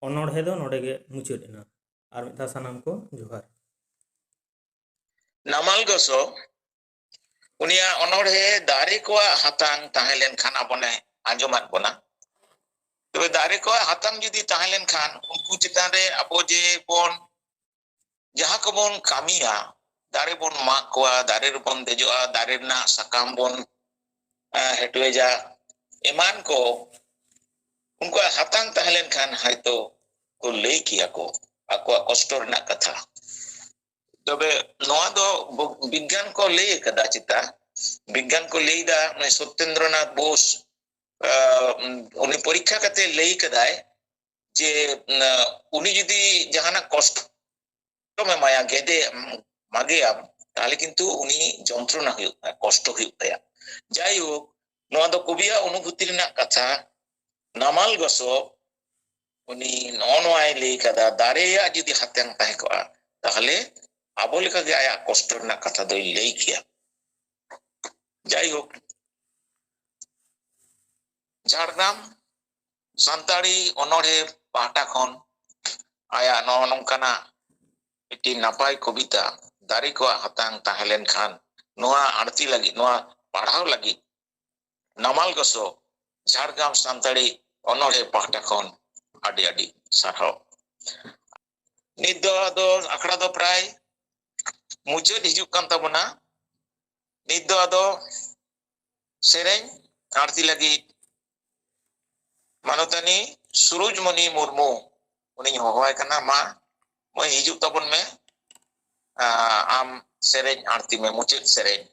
ᱚᱱᱚᱬᱦᱮ ᱫᱚ ᱱᱚᱰᱮ ᱜᱮ ᱢᱩᱪᱟᱹᱫ ᱮᱱᱟ᱾ ᱟᱨ ᱢᱤᱫ ᱫᱷᱟᱣ ᱥᱟᱱᱟᱢ ᱠᱚ ᱡᱚᱦᱟᱨ᱾ ᱱᱟᱢᱟᱞ ᱜᱚᱥᱚ ᱩᱱᱤᱭᱟᱜ ᱚᱱᱚᱬᱦᱮ ᱫᱟᱨᱮ ᱠᱚᱣᱟᱜ ᱦᱟᱛᱟᱝ ᱛᱟᱦᱮᱸ ᱞᱮᱱᱠᱷᱟᱱ ᱟᱵᱚᱱᱮ ᱟᱸᱡᱚᱢᱟᱫ ᱵᱚᱱᱟ᱾ ᱛᱚᱵᱮ ᱫᱟᱨᱮ ᱠᱚᱣᱟᱜ ᱦᱟᱛᱟᱝ ᱡᱩᱫᱤ ᱛᱟᱦᱮᱸ ᱞᱮᱱᱠᱷᱟᱱ ᱩᱱᱠᱩ ᱪᱮᱛᱟᱱ ᱨᱮ ᱟᱵᱚ ᱡᱮ ᱵᱚᱱ ᱡᱟᱦᱟᱸ ᱠᱚᱵᱚᱱ ᱠᱟᱹᱢᱤᱭᱟ, ᱫᱟᱨᱮ ᱵᱚᱱ ᱢᱟᱜ ᱠᱚᱣᱟ, ᱫᱟᱨᱮ ᱨᱮᱵᱚᱱ ᱫᱮᱡᱚᱜᱼᱟ, ᱫᱟᱨᱮ ᱨᱮᱱᱟᱜ ᱥᱟᱠᱟᱢ ᱵᱚᱱ ᱦᱮᱴᱣᱮᱡᱟ, ᱮᱢᱟᱱ ᱠᱚ ᱩᱱᱠᱩᱣᱟᱜ ᱦᱟᱛᱟᱝ ᱛᱟᱦᱮᱸ ᱞᱮᱱᱠᱷᱟᱱ ᱦᱚᱭᱛᱳ ᱠᱚ ᱞᱟᱹᱭ ᱠᱮᱭᱟ ᱠᱚ ᱟᱠᱚᱣᱟᱜ ᱠᱚᱥᱴᱚ ᱨᱮᱱᱟᱜ ᱠᱟᱛᱷᱟ᱾ ᱛᱚᱵᱮ ᱱᱚᱣᱟ ᱫᱚ ᱵᱤᱜᱽᱜᱟᱱ ᱠᱚ ᱞᱟᱹᱭ ᱟᱠᱟᱫᱟ᱾ ᱪᱮᱛᱟ ᱵᱤᱜᱽᱜᱟᱱ ᱠᱚ ᱞᱟᱹᱭ ᱮᱫᱟ, ᱥᱚᱛᱮᱱᱫᱨᱚᱱᱟᱛᱷ ᱵᱳᱥ ᱩᱱᱤ ᱯᱚᱨᱤᱠᱠᱷᱟ ᱠᱟᱛᱮ ᱞᱟᱹᱭ ᱠᱟᱫᱟᱭ ᱡᱮ ᱩᱱᱤ ᱡᱩᱫᱤ ᱡᱟᱦᱟᱱᱟᱜ ᱠᱚᱥᱴᱚ ᱮᱢᱟᱭᱟ, ᱜᱮᱫᱮ ᱢᱟᱜᱮᱭᱟᱢ, ᱛᱟᱦᱞᱮ ᱠᱤᱱᱛᱩ ᱩᱱᱤ ᱡᱚᱱᱛᱨᱚᱱᱟ ᱦᱩᱭᱩᱜ ᱛᱟᱭᱟ, ᱠᱚᱥᱴᱚ ᱦᱩᱭᱩᱜ ᱛᱟᱭᱟ᱾ ᱡᱟᱭᱦᱳᱠ, ᱱᱚᱣᱟ ᱫᱚ ᱠᱚᱵᱤᱭᱟᱜ ᱚᱱᱩᱵᱷᱩᱛᱤ ᱨᱮᱱᱟᱜ ᱠᱟᱛᱷᱟ᱾ ᱱᱟᱢᱟᱞ ᱜᱚᱥᱚ ᱩᱱᱤ ᱱᱚᱜᱼᱚ ᱱᱚᱣᱟᱭ ᱞᱟᱹᱭ ᱠᱟᱫᱟ, ᱫᱟᱨᱮᱭᱟᱜ ᱡᱩᱫᱤ ᱦᱟᱛᱟᱝ ᱛᱟᱦᱮᱸ ᱠᱚᱜᱼᱟ, ᱛᱟᱦᱞᱮ ᱟᱵᱚ ᱞᱮᱠᱟᱜᱮ ᱟᱭᱟᱜ ᱠᱚᱥᱴᱚ ᱨᱮᱱᱟᱜ ᱠᱟᱛᱷᱟ ᱫᱚᱭ ᱞᱟᱹᱭ ᱠᱮᱭᱟ᱾ ᱡᱟᱭᱦᱳᱠ, ᱡᱷᱟᱲᱜᱨᱟᱢ ᱥᱟᱱᱛᱟᱲᱤ ᱚᱱᱚᱬᱦᱮ ᱯᱟᱦᱴᱟ ᱠᱷᱚᱱ ᱟᱭᱟᱜ ᱱᱚᱜᱼᱚ ᱱᱚᱝᱠᱟᱱᱟᱜ ᱢᱤᱫᱴᱤᱡ ᱱᱟᱯᱟᱭ ᱠᱚᱵᱤᱛᱟ ᱫᱟᱨᱮ ᱠᱚᱣᱟᱜ ᱦᱟᱛᱟᱝ ᱛᱟᱦᱮᱸ ᱞᱮᱱᱠᱷᱟᱱ, ᱱᱚᱣᱟ ᱟᱬᱛᱤ ᱞᱟᱹᱜᱤᱫ, ᱱᱚᱣᱟ ᱯᱟᱲᱦᱟᱣ ᱞᱟᱹᱜᱤᱫ ᱱᱟᱢᱟᱞ ᱜᱚᱥᱚ ᱡᱷᱟᱲᱜᱨᱟᱢ ᱥᱟᱱᱛᱟᱲᱤ ᱚᱱᱚᱬᱦᱮ ᱯᱟᱦᱴᱟ ᱠᱷᱚᱱ ᱟᱹᱰᱤ ᱟᱹᱰᱤ ᱥᱟᱨᱦᱟᱣ᱾ ᱱᱤᱛ ᱫᱚ ᱟᱫᱚ ᱟᱠᱷᱲᱟ ᱫᱚ ᱯᱨᱟᱭ ᱢᱩᱪᱟᱹᱫ ᱦᱤᱡᱩᱜ ᱠᱟᱱ ᱛᱟᱵᱚᱱᱟ᱾ ᱱᱤᱛ ᱫᱚ ᱟᱫᱚ ᱥᱮᱨᱮᱧ ᱟᱬᱛᱤ ᱞᱟᱹᱜᱤᱫ ᱢᱟᱱᱚᱛᱟᱱᱤ ᱥᱩᱨᱩᱡᱽᱢᱚᱱᱤ ᱢᱩᱨᱢᱩ, ᱩᱱᱤᱧ ᱦᱚᱦᱚᱣᱟᱭ ᱠᱟᱱᱟ᱾ ᱢᱟ ᱢᱟᱹᱭ, ᱦᱤᱡᱩᱜ ᱛᱟᱵᱚᱱ ᱢᱮ᱾ ᱟᱢ ᱥᱮᱨᱮᱧ ᱟᱬᱛᱤ ᱢᱮ, ᱢᱩᱪᱟᱹᱫ ᱥᱮᱨᱮᱧ᱾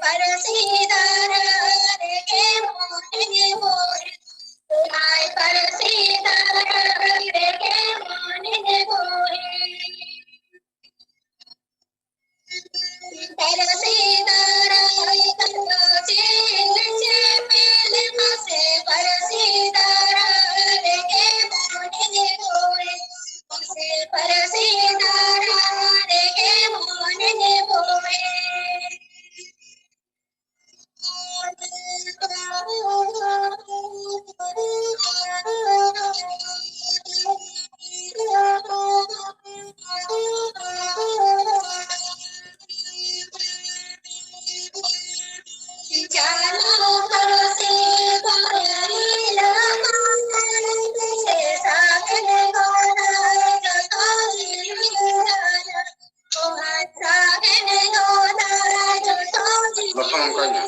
ᱯᱟᱹᱨᱥᱤ ᱫᱟᱨᱟ ᱨᱮᱜᱮ ᱢᱚᱱᱮ ᱦᱚᱭ, ᱚᱱᱟᱭ ᱯᱟᱹᱨᱥᱤ ᱫᱟᱨᱟ ᱨᱮᱜᱮ ᱢᱚᱱᱮ ᱦᱚᱭ᱾ ᱯᱟᱹᱨᱥᱤ ᱫᱟᱨᱟ ᱨᱮᱜᱮ ᱢᱚᱱᱮ ᱦᱚᱭ, ᱯᱟᱹᱨᱥᱤ ᱫᱟᱨᱟ ᱨᱮᱜᱮ ᱢᱚᱱᱮ ᱦᱚᱭ, ᱯᱟᱹᱨᱥᱤ ᱫᱟᱨᱟ ᱨᱮᱜᱮ ᱢᱚᱱᱮ ᱦᱚᱭ᱾ ᱵᱟᱠᱷᱟᱱ ᱚᱱᱠᱟ ᱜᱮ᱾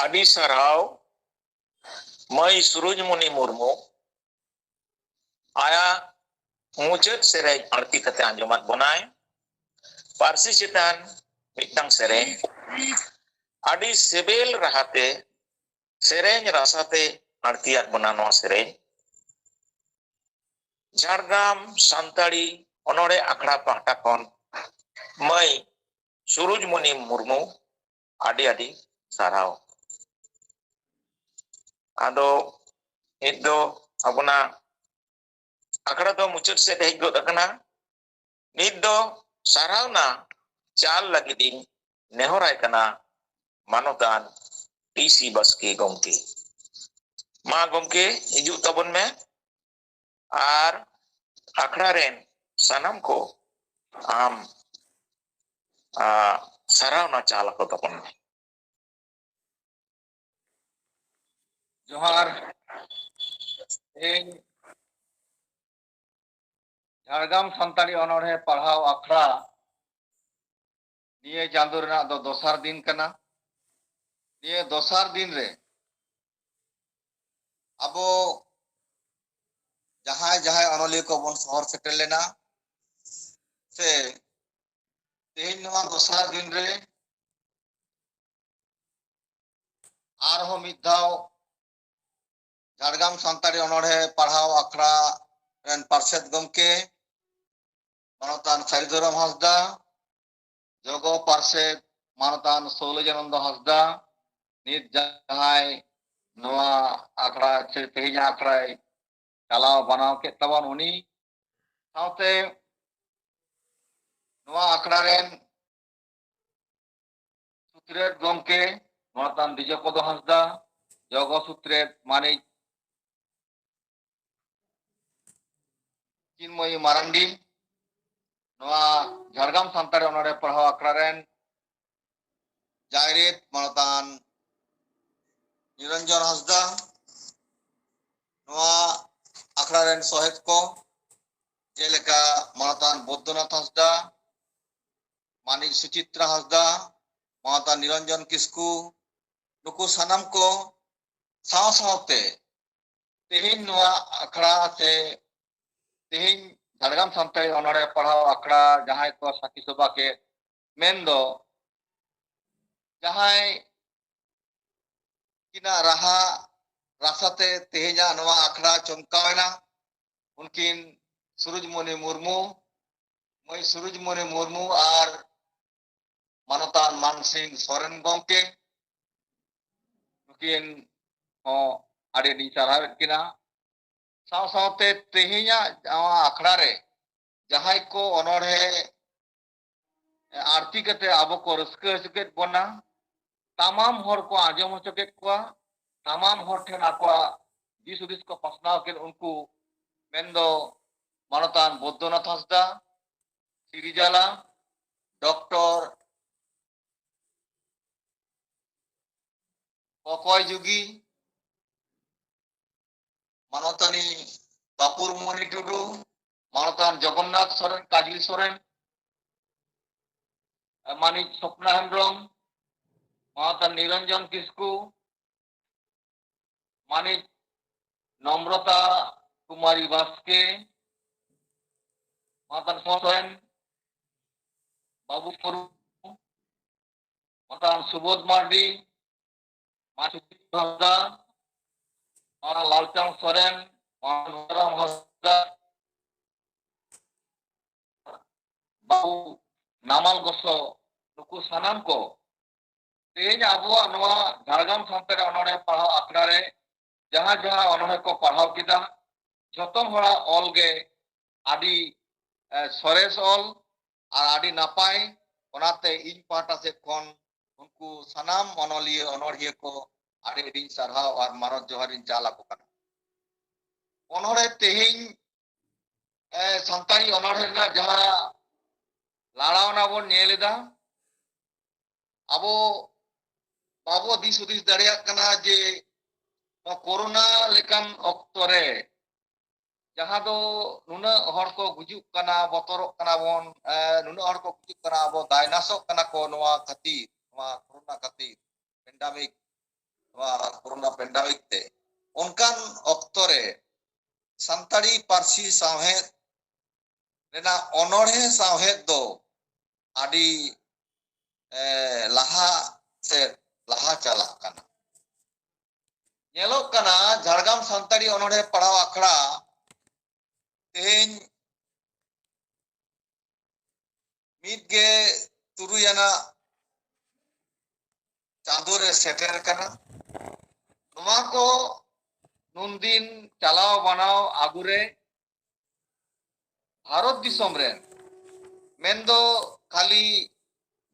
ᱟᱹᱰᱤ ᱥᱟᱨᱦᱟᱣ ᱢᱟᱹᱭ ᱥᱩᱨᱩᱡᱽᱢᱩᱱᱤ ᱢᱩᱨᱢᱩ, ᱟᱭᱟᱜ ᱢᱩᱪᱟᱹᱫ ᱥᱮᱨᱮᱧ ᱟᱹᱲᱛᱤ ᱠᱟᱛᱮ ᱟᱸᱡᱚᱢᱟᱫ ᱵᱚᱱᱟᱭ᱾ ᱯᱟᱹᱨᱥᱤ ᱪᱮᱛᱟᱱ ᱢᱤᱫᱴᱟᱝ ᱥᱮᱨᱮᱧ, ᱟᱹᱰᱤ ᱥᱤᱵᱤᱞ ᱨᱟᱦᱟᱛᱮ ᱥᱮᱨᱮᱧ ᱨᱟᱥᱟᱛᱮ ᱟᱹᱲᱛᱤᱭᱟᱫ ᱵᱚᱱᱟ ᱱᱚᱣᱟ ᱥᱮᱨᱮᱧ᱾ ᱡᱷᱟᱲᱜᱨᱟᱢ ᱥᱟᱱᱛᱟᱲᱤ ᱚᱱᱚᱬᱦᱮ ᱟᱠᱷᱲᱟ ᱯᱟᱦᱴᱟ ᱠᱷᱚᱱ ᱢᱟᱹᱭ ᱥᱩᱨᱩᱡᱽᱢᱩᱱᱤ ᱢᱩᱨᱢᱩ, ᱟᱹᱰᱤ ᱟᱹᱰᱤ ᱥᱟᱨᱦᱟᱣ᱾ ᱟᱫᱚ ᱱᱤᱛ ᱫᱚ ᱟᱵᱚᱱᱟᱜ ᱟᱠᱷᱲᱟ ᱫᱚ ᱢᱩᱪᱟᱹᱫ ᱥᱮᱫ ᱦᱮᱡ ᱜᱚᱫ ᱟᱠᱟᱱᱟ᱾ ᱱᱤᱛ ᱫᱚ ᱥᱟᱨᱦᱟᱣᱱᱟ ᱪᱟᱞ ᱞᱟᱹᱜᱤᱫ ᱤᱧ ᱱᱮᱦᱚᱨᱟᱭ ᱠᱟᱱᱟ ᱢᱟᱱᱚᱛᱟᱱ ᱴᱤ ᱥᱤ ᱵᱟᱥᱠᱮ ᱜᱚᱢᱠᱮ᱾ ᱢᱟ ᱜᱚᱢᱠᱮ, ᱦᱤᱡᱩᱜ ᱛᱟᱵᱚᱱ ᱢᱮ᱾ ᱟᱨ ᱟᱠᱷᱲᱟ ᱨᱮᱱ ᱥᱟᱱᱟᱢ ᱠᱚ ᱟᱢ, ᱟ, ᱥᱟᱨᱦᱟᱣᱱᱟ ᱪᱟᱞ ᱟᱠᱚ ᱛᱟᱵᱚᱱ ᱢᱮ᱾ ᱡᱚᱦᱟᱨ᱾ ᱛᱮᱦᱮᱧ ᱡᱷᱟᱲᱜᱨᱟᱢ ᱥᱟᱱᱛᱟᱲᱤ ᱚᱱᱚᱬᱦᱮ ᱯᱟᱲᱦᱟᱣ ᱟᱠᱷᱲᱟ ᱱᱤᱭᱟᱹ ᱪᱟᱸᱫᱚ ᱨᱮᱱᱟᱜ ᱫᱚ ᱫᱚᱥᱟᱨ ᱫᱤᱱ ᱠᱟᱱᱟ᱾ ᱱᱤᱭᱟᱹ ᱫᱚᱥᱟᱨ ᱫᱤᱱ ᱨᱮ ᱟᱵᱚ ᱡᱟᱦᱟᱸᱭ ᱡᱟᱦᱟᱸᱭ ᱚᱱᱚᱞᱤᱭᱟᱹ ᱠᱚᱵᱚᱱ ᱥᱚᱦᱚᱨ ᱥᱮᱴᱮᱨ ᱞᱮᱱᱟ, ᱥᱮ ᱛᱮᱦᱮᱧ ᱱᱚᱣᱟ ᱫᱚᱥᱟᱨ ᱫᱤᱱ ᱨᱮ ᱟᱨᱦᱚᱸ ᱢᱤᱫ ᱫᱷᱟᱣ ᱡᱷᱟᱲᱜᱨᱟᱢ ᱥᱟᱱᱛᱟᱲᱤ ᱚᱱᱚᱬᱦᱮ ᱯᱟᱲᱦᱟᱣ ᱟᱠᱷᱲᱟ ᱨᱮᱱ ᱯᱟᱨᱥᱮᱛ ᱜᱚᱢᱠᱮ ᱢᱟᱱᱚᱛᱟᱱ ᱥᱟᱹᱨᱤ ᱫᱷᱚᱨᱚᱢ ᱦᱟᱸᱥᱫᱟ, ᱡᱚᱜᱚ ᱯᱟᱨᱥᱮᱛ ᱢᱟᱱᱚᱛᱟᱱ ᱥᱳᱞᱳᱡᱟᱱᱚᱱᱫᱚ ᱦᱟᱸᱥᱫᱟ, ᱱᱤᱛ ᱡᱟᱦᱟᱸᱭ ᱱᱚᱣᱟ ᱟᱠᱷᱲᱟ ᱥᱮ ᱛᱮᱦᱮᱧᱟᱜ ᱟᱠᱷᱲᱟᱭ ᱪᱟᱞᱟᱣ ᱵᱟᱱᱟᱣ ᱠᱮᱫ ᱛᱟᱵᱚᱱ, ᱩᱱᱤ ᱥᱟᱶᱛᱮ ᱱᱚᱣᱟ ᱟᱠᱷᱲᱟ ᱨᱮᱱ ᱥᱩᱛᱨᱮᱛ ᱜᱚᱢᱠᱮ ᱢᱟᱱᱚᱛᱟᱱ ᱫᱤᱡᱚᱯᱚᱫᱚ ᱦᱟᱸᱥᱫᱟ, ᱡᱚᱜᱚ ᱥᱩᱛᱨᱮᱛ ᱢᱟᱹᱱᱤᱡ ᱪᱤᱱᱢᱚᱭᱤ ᱢᱟᱨᱟᱱᱰᱤ, ᱱᱚᱣᱟ ᱡᱷᱟᱲᱜᱨᱟᱢ ᱥᱟᱱᱛᱟᱲᱤ ᱚᱱᱚᱬᱦᱮ ᱯᱟᱲᱦᱟᱣ ᱟᱠᱷᱲᱟ ᱨᱮᱱ ᱡᱟᱭᱨᱮᱛ ᱢᱟᱱᱚᱛᱟᱱ ᱱᱤᱨᱚᱧᱡᱚᱱ ᱦᱟᱸᱥᱫᱟ, ᱱᱚᱣᱟ ᱟᱠᱷᱲᱟ ᱨᱮᱱ ᱥᱚᱦᱮᱫ ᱠᱚ, ᱡᱮᱞᱮᱠᱟ ᱢᱟᱱᱚᱛᱟᱱ ᱵᱳᱫᱽᱫᱚᱱᱟᱛᱷ ᱦᱟᱸᱥᱫᱟ, ᱢᱟᱹᱱᱤᱡ ᱥᱩᱪᱤᱛᱨᱟ ᱦᱟᱸᱥᱫᱟ, ᱢᱟᱱᱚᱛᱟᱱ ᱱᱤᱨᱚᱧᱡᱚᱱ ᱠᱤᱥᱠᱩ, ᱱᱩᱠᱩ ᱥᱟᱱᱟᱢ ᱠᱚ ᱥᱟᱶ ᱥᱟᱶᱛᱮ ᱛᱮᱦᱮᱧ ᱱᱚᱣᱟ ᱟᱠᱷᱲᱟ ᱥᱮ ᱛᱮᱦᱮᱧ ᱡᱷᱟᱲᱜᱨᱟᱢ ᱥᱟᱱᱛᱟᱲᱤ ᱚᱱᱚᱬᱦᱮ ᱯᱟᱲᱦᱟᱣ ᱟᱠᱷᱲᱟ ᱡᱟᱦᱟᱸᱭ ᱠᱚ ᱥᱟᱹᱠᱷᱤ ᱥᱚᱵᱷᱟ ᱠᱮᱫ, ᱢᱮᱱᱫᱚ ᱡᱟᱦᱟᱸᱭ ᱠᱤᱱᱟᱜ ᱨᱟᱦᱟ ᱨᱟᱥᱟᱛᱮ ᱛᱮᱦᱮᱧᱟᱜ ᱱᱚᱣᱟ ᱟᱠᱷᱲᱟ ᱪᱚᱢᱠᱟᱣ ᱮᱱᱟ, ᱩᱱᱠᱤᱱ ᱥᱩᱨᱩᱡᱽᱢᱚᱱᱤ ᱢᱩᱨᱢᱩ, ᱢᱟᱹᱭ ᱥᱩᱨᱩᱡᱽᱢᱚᱱᱤ ᱢᱩᱨᱢᱩ ᱟᱨ ᱢᱟᱱᱚᱛᱟᱱ ᱢᱟᱱᱥᱤᱝ ᱥᱚᱨᱮᱱ ᱜᱚᱢᱠᱮ, ᱱᱩᱠᱤᱱ ᱦᱚᱸ ᱟᱹᱰᱤ ᱟᱹᱰᱤᱧ ᱥᱟᱨᱦᱟᱣᱮᱫ ᱠᱤᱱᱟ᱾ ᱥᱟᱶ ᱥᱟᱶᱛᱮ ᱛᱮᱦᱮᱧᱟᱜ ᱱᱚᱣᱟ ᱟᱠᱷᱲᱟ ᱨᱮ ᱡᱟᱦᱟᱸᱭ ᱠᱚ ᱚᱱᱚᱬᱦᱮ ᱟᱨᱛᱤ ᱠᱟᱛᱮ ᱟᱵᱚ ᱠᱚ ᱨᱟᱹᱥᱠᱟᱹ ᱦᱚᱪᱚ ᱠᱮᱫ ᱵᱚᱱᱟ, ᱛᱟᱢᱟᱢ ᱦᱚᱲ ᱠᱚ ᱟᱸᱡᱚᱢ ᱦᱚᱪᱚ ᱠᱮᱫ ᱠᱚᱣᱟ, ᱛᱟᱢᱟᱢ ᱦᱚᱲ ᱴᱷᱮᱱ ᱟᱠᱚᱣᱟᱜ ᱫᱤᱥ ᱦᱩᱫᱤᱥ ᱠᱚ ᱯᱟᱥᱱᱟᱣ ᱠᱮᱫ ᱩᱱᱠᱩ, ᱢᱮᱱᱫᱚ ᱢᱟᱱᱚᱛᱟᱱ ᱵᱳᱫᱽᱫᱚᱱᱟᱛᱷ ᱦᱟᱸᱥᱫᱟ, ᱥᱤᱨᱤᱡᱟᱞᱟ, ᱰᱚᱠᱴᱚᱨ ᱠᱚᱠᱚᱭ ᱡᱩᱜᱤ, ᱢᱟᱱᱚᱛᱟᱱᱤ ᱵᱟᱯᱩᱨᱢᱚᱱᱤ ᱴᱩᱰᱩ, ᱢᱟᱱᱚᱛᱟᱱ ᱡᱚᱜᱚᱱᱱᱟᱛᱷ ᱥᱚᱨᱮᱱ, ᱠᱟᱡᱽᱞᱤ ᱥᱚᱨᱮᱱ, ᱢᱟᱱᱤᱡ ᱥᱚᱯᱱᱟ ᱦᱮᱢᱵᱨᱚᱢ, ᱢᱟᱱᱚᱛᱟᱱ ᱱᱤᱨᱚᱧᱡᱚᱱ ᱠᱤᱥᱠᱩ, ᱢᱟᱱᱤᱡ ᱱᱚᱢᱨᱚᱛᱟ ᱠᱩᱢᱟᱨᱤ ᱵᱟᱥᱠᱮ, ᱢᱟᱱᱚᱛᱟᱱ ᱥᱚᱨᱮᱱ, ᱵᱟᱵᱩ ᱢᱩᱨᱢᱩ, ᱢᱟᱱᱚᱛᱟᱱ ᱥᱩᱵᱳᱫᱷ ᱢᱟᱨᱰᱤ, ᱢᱟᱱᱚᱛᱟᱱ ᱥᱩᱫᱤᱯ ᱦᱟᱸᱥᱫᱟ, ᱢᱟᱱᱚᱛᱟᱱ ᱞᱟᱞᱪᱟᱸᱫᱽ ᱥᱚᱨᱮᱱ, ᱢᱟᱱᱚᱛᱟᱱ ᱜᱷᱚᱱᱚᱨᱟᱢ ᱦᱟᱸᱥᱫᱟ, ᱵᱟᱹᱵᱩ ᱱᱟᱢᱟᱞ ᱜᱚᱥᱚ, ᱱᱩᱠᱩ ᱥᱟᱱᱟᱢ ᱠᱚ ᱛᱮᱦᱮᱧ ᱟᱵᱚᱣᱟᱜ ᱱᱚᱣᱟ ᱡᱷᱟᱲᱜᱨᱟᱢ ᱥᱟᱱᱛᱟᱲᱤ ᱚᱱᱚᱬᱦᱮ ᱯᱟᱲᱦᱟᱣ ᱟᱠᱷᱲᱟ ᱨᱮ ᱡᱟᱦᱟᱸ ᱡᱟᱦᱟᱸ ᱚᱱᱚᱬᱦᱮ ᱠᱚ ᱯᱟᱲᱦᱟᱣ ᱠᱮᱫᱟ, ᱡᱷᱚᱛᱚ ᱦᱚᱲᱟᱜ ᱚᱞ ᱜᱮ ᱟᱹᱰᱤ, ᱮ, ᱥᱚᱨᱮᱥ ᱚᱞ ᱟᱨ ᱟᱹᱰᱤ ᱱᱟᱯᱟᱭ᱾ ᱚᱱᱟᱛᱮ ᱤᱧ ᱯᱟᱦᱴᱟ ᱥᱮᱫ ᱠᱷᱚᱱ ᱩᱱᱠᱩ ᱥᱟᱱᱟᱢ ᱚᱱᱚᱞᱤᱭᱟᱹ ᱚᱱᱚᱲᱦᱤᱭᱟᱹ ᱠᱚ ᱟᱹᱰᱤ ᱟᱹᱰᱤᱧ ᱥᱟᱨᱦᱟᱣ ᱟᱨ ᱢᱟᱱᱚᱛ ᱡᱚᱦᱟᱨ ᱤᱧ ᱪᱟᱞ ᱟᱠᱚ ᱠᱟᱱᱟ᱾ ᱚᱱᱚᱬᱦᱮ ᱛᱮᱦᱮᱧ, ᱮ, ᱥᱟᱱᱛᱟᱲᱤ ᱚᱱᱚᱬᱦᱮ ᱨᱮᱱᱟᱜ ᱡᱟᱦᱟᱸ ᱞᱟᱲᱟᱣᱱᱟ ᱵᱚᱱ ᱧᱮᱞ ᱮᱫᱟ, ᱟᱵᱚ ᱵᱟᱵᱚ ᱫᱤᱥ ᱦᱩᱫᱤᱥ ᱫᱟᱲᱮᱭᱟᱜ ᱠᱟᱱᱟ ᱡᱮ ᱱᱚᱣᱟ ᱠᱳᱨᱳᱱᱟ ᱞᱮᱠᱟᱱ ᱚᱠᱛᱚ ᱨᱮ ᱡᱟᱦᱟᱸ ᱫᱚ ᱱᱩᱱᱟᱹᱜ ᱦᱚᱲ ᱠᱚ ᱜᱩᱡᱩᱜ ᱠᱟᱱᱟ, ᱵᱚᱛᱚᱨᱚᱜ ᱠᱟᱱᱟ ᱵᱚᱱ, ᱮ, ᱱᱩᱱᱟᱹᱜ ᱦᱚᱲ ᱠᱚ ᱜᱩᱡᱩᱜ ᱠᱟᱱᱟ, ᱟᱵᱚ ᱫᱟᱭᱱᱟᱥᱚᱜ ᱠᱟᱱᱟ ᱠᱚ ᱱᱚᱣᱟ ᱠᱷᱟᱹᱛᱤᱨ, ᱱᱚᱣᱟ ᱠᱳᱨᱳᱱᱟ ᱠᱷᱟᱹᱛᱤᱨ, ᱯᱮᱱᱰᱟᱢᱤᱠ ᱱᱚᱣᱟ ᱠᱳᱨᱳᱱᱟ ᱯᱮᱱᱰᱟᱢᱤᱠ ᱛᱮ, ᱚᱱᱠᱟᱱ ᱚᱠᱛᱚ ᱨᱮ ᱥᱟᱱᱛᱟᱲᱤ ᱯᱟᱹᱨᱥᱤ ᱥᱟᱶᱦᱮᱫ ᱨᱮᱱᱟᱜ ᱚᱱᱚᱬᱦᱮ ᱥᱟᱶᱦᱮᱫ ᱫᱚ ᱟᱹᱰᱤ, ᱮ, ᱞᱟᱦᱟ ᱥᱮᱫ ᱞᱟᱦᱟ ᱪᱟᱞᱟᱜ ᱠᱟᱱᱟ᱾ ᱧᱮᱞᱚᱜ ᱠᱟᱱᱟ, ᱡᱷᱟᱲᱜᱨᱟᱢ ᱥᱟᱱᱛᱟᱲᱤ ᱚᱱᱚᱬᱦᱮ ᱯᱟᱲᱦᱟᱣ ᱟᱠᱷᱲᱟ ᱛᱮᱦᱮᱧ ᱢᱤᱫ ᱜᱮ ᱛᱩᱨᱩᱭ ᱟᱱᱟᱜ ᱪᱟᱸᱫᱳ ᱨᱮ ᱥᱮᱴᱮᱨ ᱟᱠᱟᱱᱟ᱾ ᱱᱚᱣᱟ ᱠᱚ ᱱᱩᱱᱫᱤᱱ ᱪᱟᱞᱟᱣ ᱵᱟᱱᱟᱣ ᱟᱹᱜᱩ ᱨᱮ ᱵᱷᱟᱨᱚᱛ ᱫᱤᱥᱚᱢ ᱨᱮᱱ, ᱢᱮᱱᱫᱚ ᱠᱷᱟᱹᱞᱤ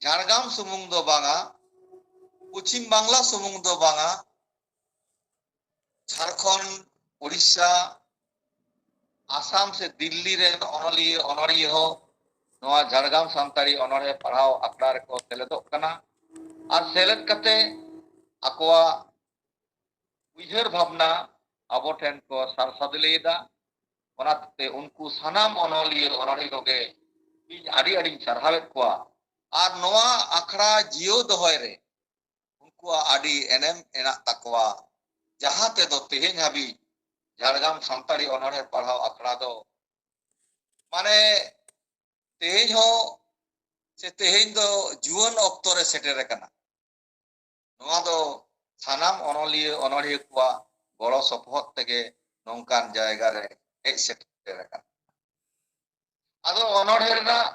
ᱡᱷᱟᱲᱜᱨᱟᱢ ᱥᱩᱢᱩᱝ ᱫᱚ ᱵᱟᱝᱟ, ᱯᱚᱪᱷᱤᱢ ᱵᱟᱝᱞᱟ ᱥᱩᱢᱩᱝ ᱫᱚ ᱵᱟᱝᱟ, ᱡᱷᱟᱲᱠᱷᱚᱸᱰ, ᱩᱲᱤᱥᱥᱟ, ᱟᱥᱟᱢ ᱥᱮ ᱫᱤᱞᱞᱤ ᱨᱮᱱ ᱚᱱᱚᱞᱤᱭᱟᱹ ᱚᱱᱚᱲᱦᱤᱭᱟᱹ ᱦᱚᱸ ᱱᱚᱣᱟ ᱡᱷᱟᱲᱜᱨᱟᱢ ᱥᱟᱱᱛᱟᱲᱤ ᱚᱱᱚᱬᱦᱮ ᱯᱟᱲᱦᱟᱣ ᱟᱠᱷᱲᱟ ᱨᱮᱠᱚ ᱥᱮᱞᱮᱫᱚᱜ ᱠᱟᱱᱟ᱾ ᱟᱨ ᱥᱮᱞᱮᱫ ᱠᱟᱛᱮ ᱟᱠᱚᱣᱟᱜ ᱩᱭᱦᱟᱹᱨ ᱵᱷᱟᱵᱽᱱᱟ ᱟᱵᱚ ᱴᱷᱮᱱ ᱠᱚ ᱥᱟᱨᱥᱟᱫ ᱞᱟᱹᱭᱮᱫᱟ᱾ ᱚᱱᱟᱛᱮ ᱩᱱᱠᱩ ᱥᱟᱱᱟᱢ ᱚᱱᱚᱞᱤᱭᱟᱹ ᱚᱱᱚᱲᱦᱤᱭᱟᱹ ᱠᱚᱜᱮ ᱤᱧ ᱟᱹᱰᱤ ᱟᱹᱰᱤᱧ ᱥᱟᱨᱦᱟᱣᱮᱫ ᱠᱚᱣᱟ᱾ ᱟᱨ ᱱᱚᱣᱟ ᱟᱠᱷᱲᱟ ᱡᱤᱭᱟᱹᱣ ᱫᱚᱦᱚᱭ ᱨᱮ ᱩᱱᱠᱩᱣᱟᱜ ᱟᱹᱰᱤ ᱮᱱᱮᱢ ᱢᱮᱱᱟᱜ ᱛᱟᱠᱚᱣᱟ, ᱡᱟᱦᱟᱸ ᱛᱮᱫᱚ ᱛᱮᱦᱮᱧ ᱦᱟᱹᱵᱤᱡ ᱡᱷᱟᱲᱜᱨᱟᱢ ᱥᱟᱱᱛᱟᱲᱤ ᱚᱱᱚᱲᱦᱮ ᱯᱟᱲᱦᱟᱣ ᱟᱠᱷᱲᱟ ᱫᱚ, ᱢᱟᱱᱮ, ᱛᱮᱦᱮᱧ ᱦᱚᱸ ᱥᱮ ᱛᱮᱦᱮᱧ ᱫᱚ ᱡᱩᱣᱟᱹᱱ ᱚᱠᱛᱚ ᱨᱮ ᱥᱮᱴᱮᱨ ᱟᱠᱟᱱᱟ᱾ ᱱᱚᱣᱟ ᱫᱚ ᱥᱟᱱᱟᱢ ᱚᱱᱚᱞᱤᱭᱟᱹ ᱚᱱᱚᱲᱦᱤᱭᱟᱹ ᱠᱚᱣᱟᱜ ᱜᱚᱲᱚ ᱥᱚᱯᱚᱦᱚᱫ ᱛᱮᱜᱮ ᱱᱚᱝᱠᱟᱱ ᱡᱟᱭᱜᱟ ᱨᱮ ᱦᱮᱡ ᱥᱮᱴᱮᱨ ᱟᱠᱟᱱᱟ᱾ ᱟᱫᱚ ᱚᱱᱚᱲᱦᱮ ᱨᱮᱱᱟᱜ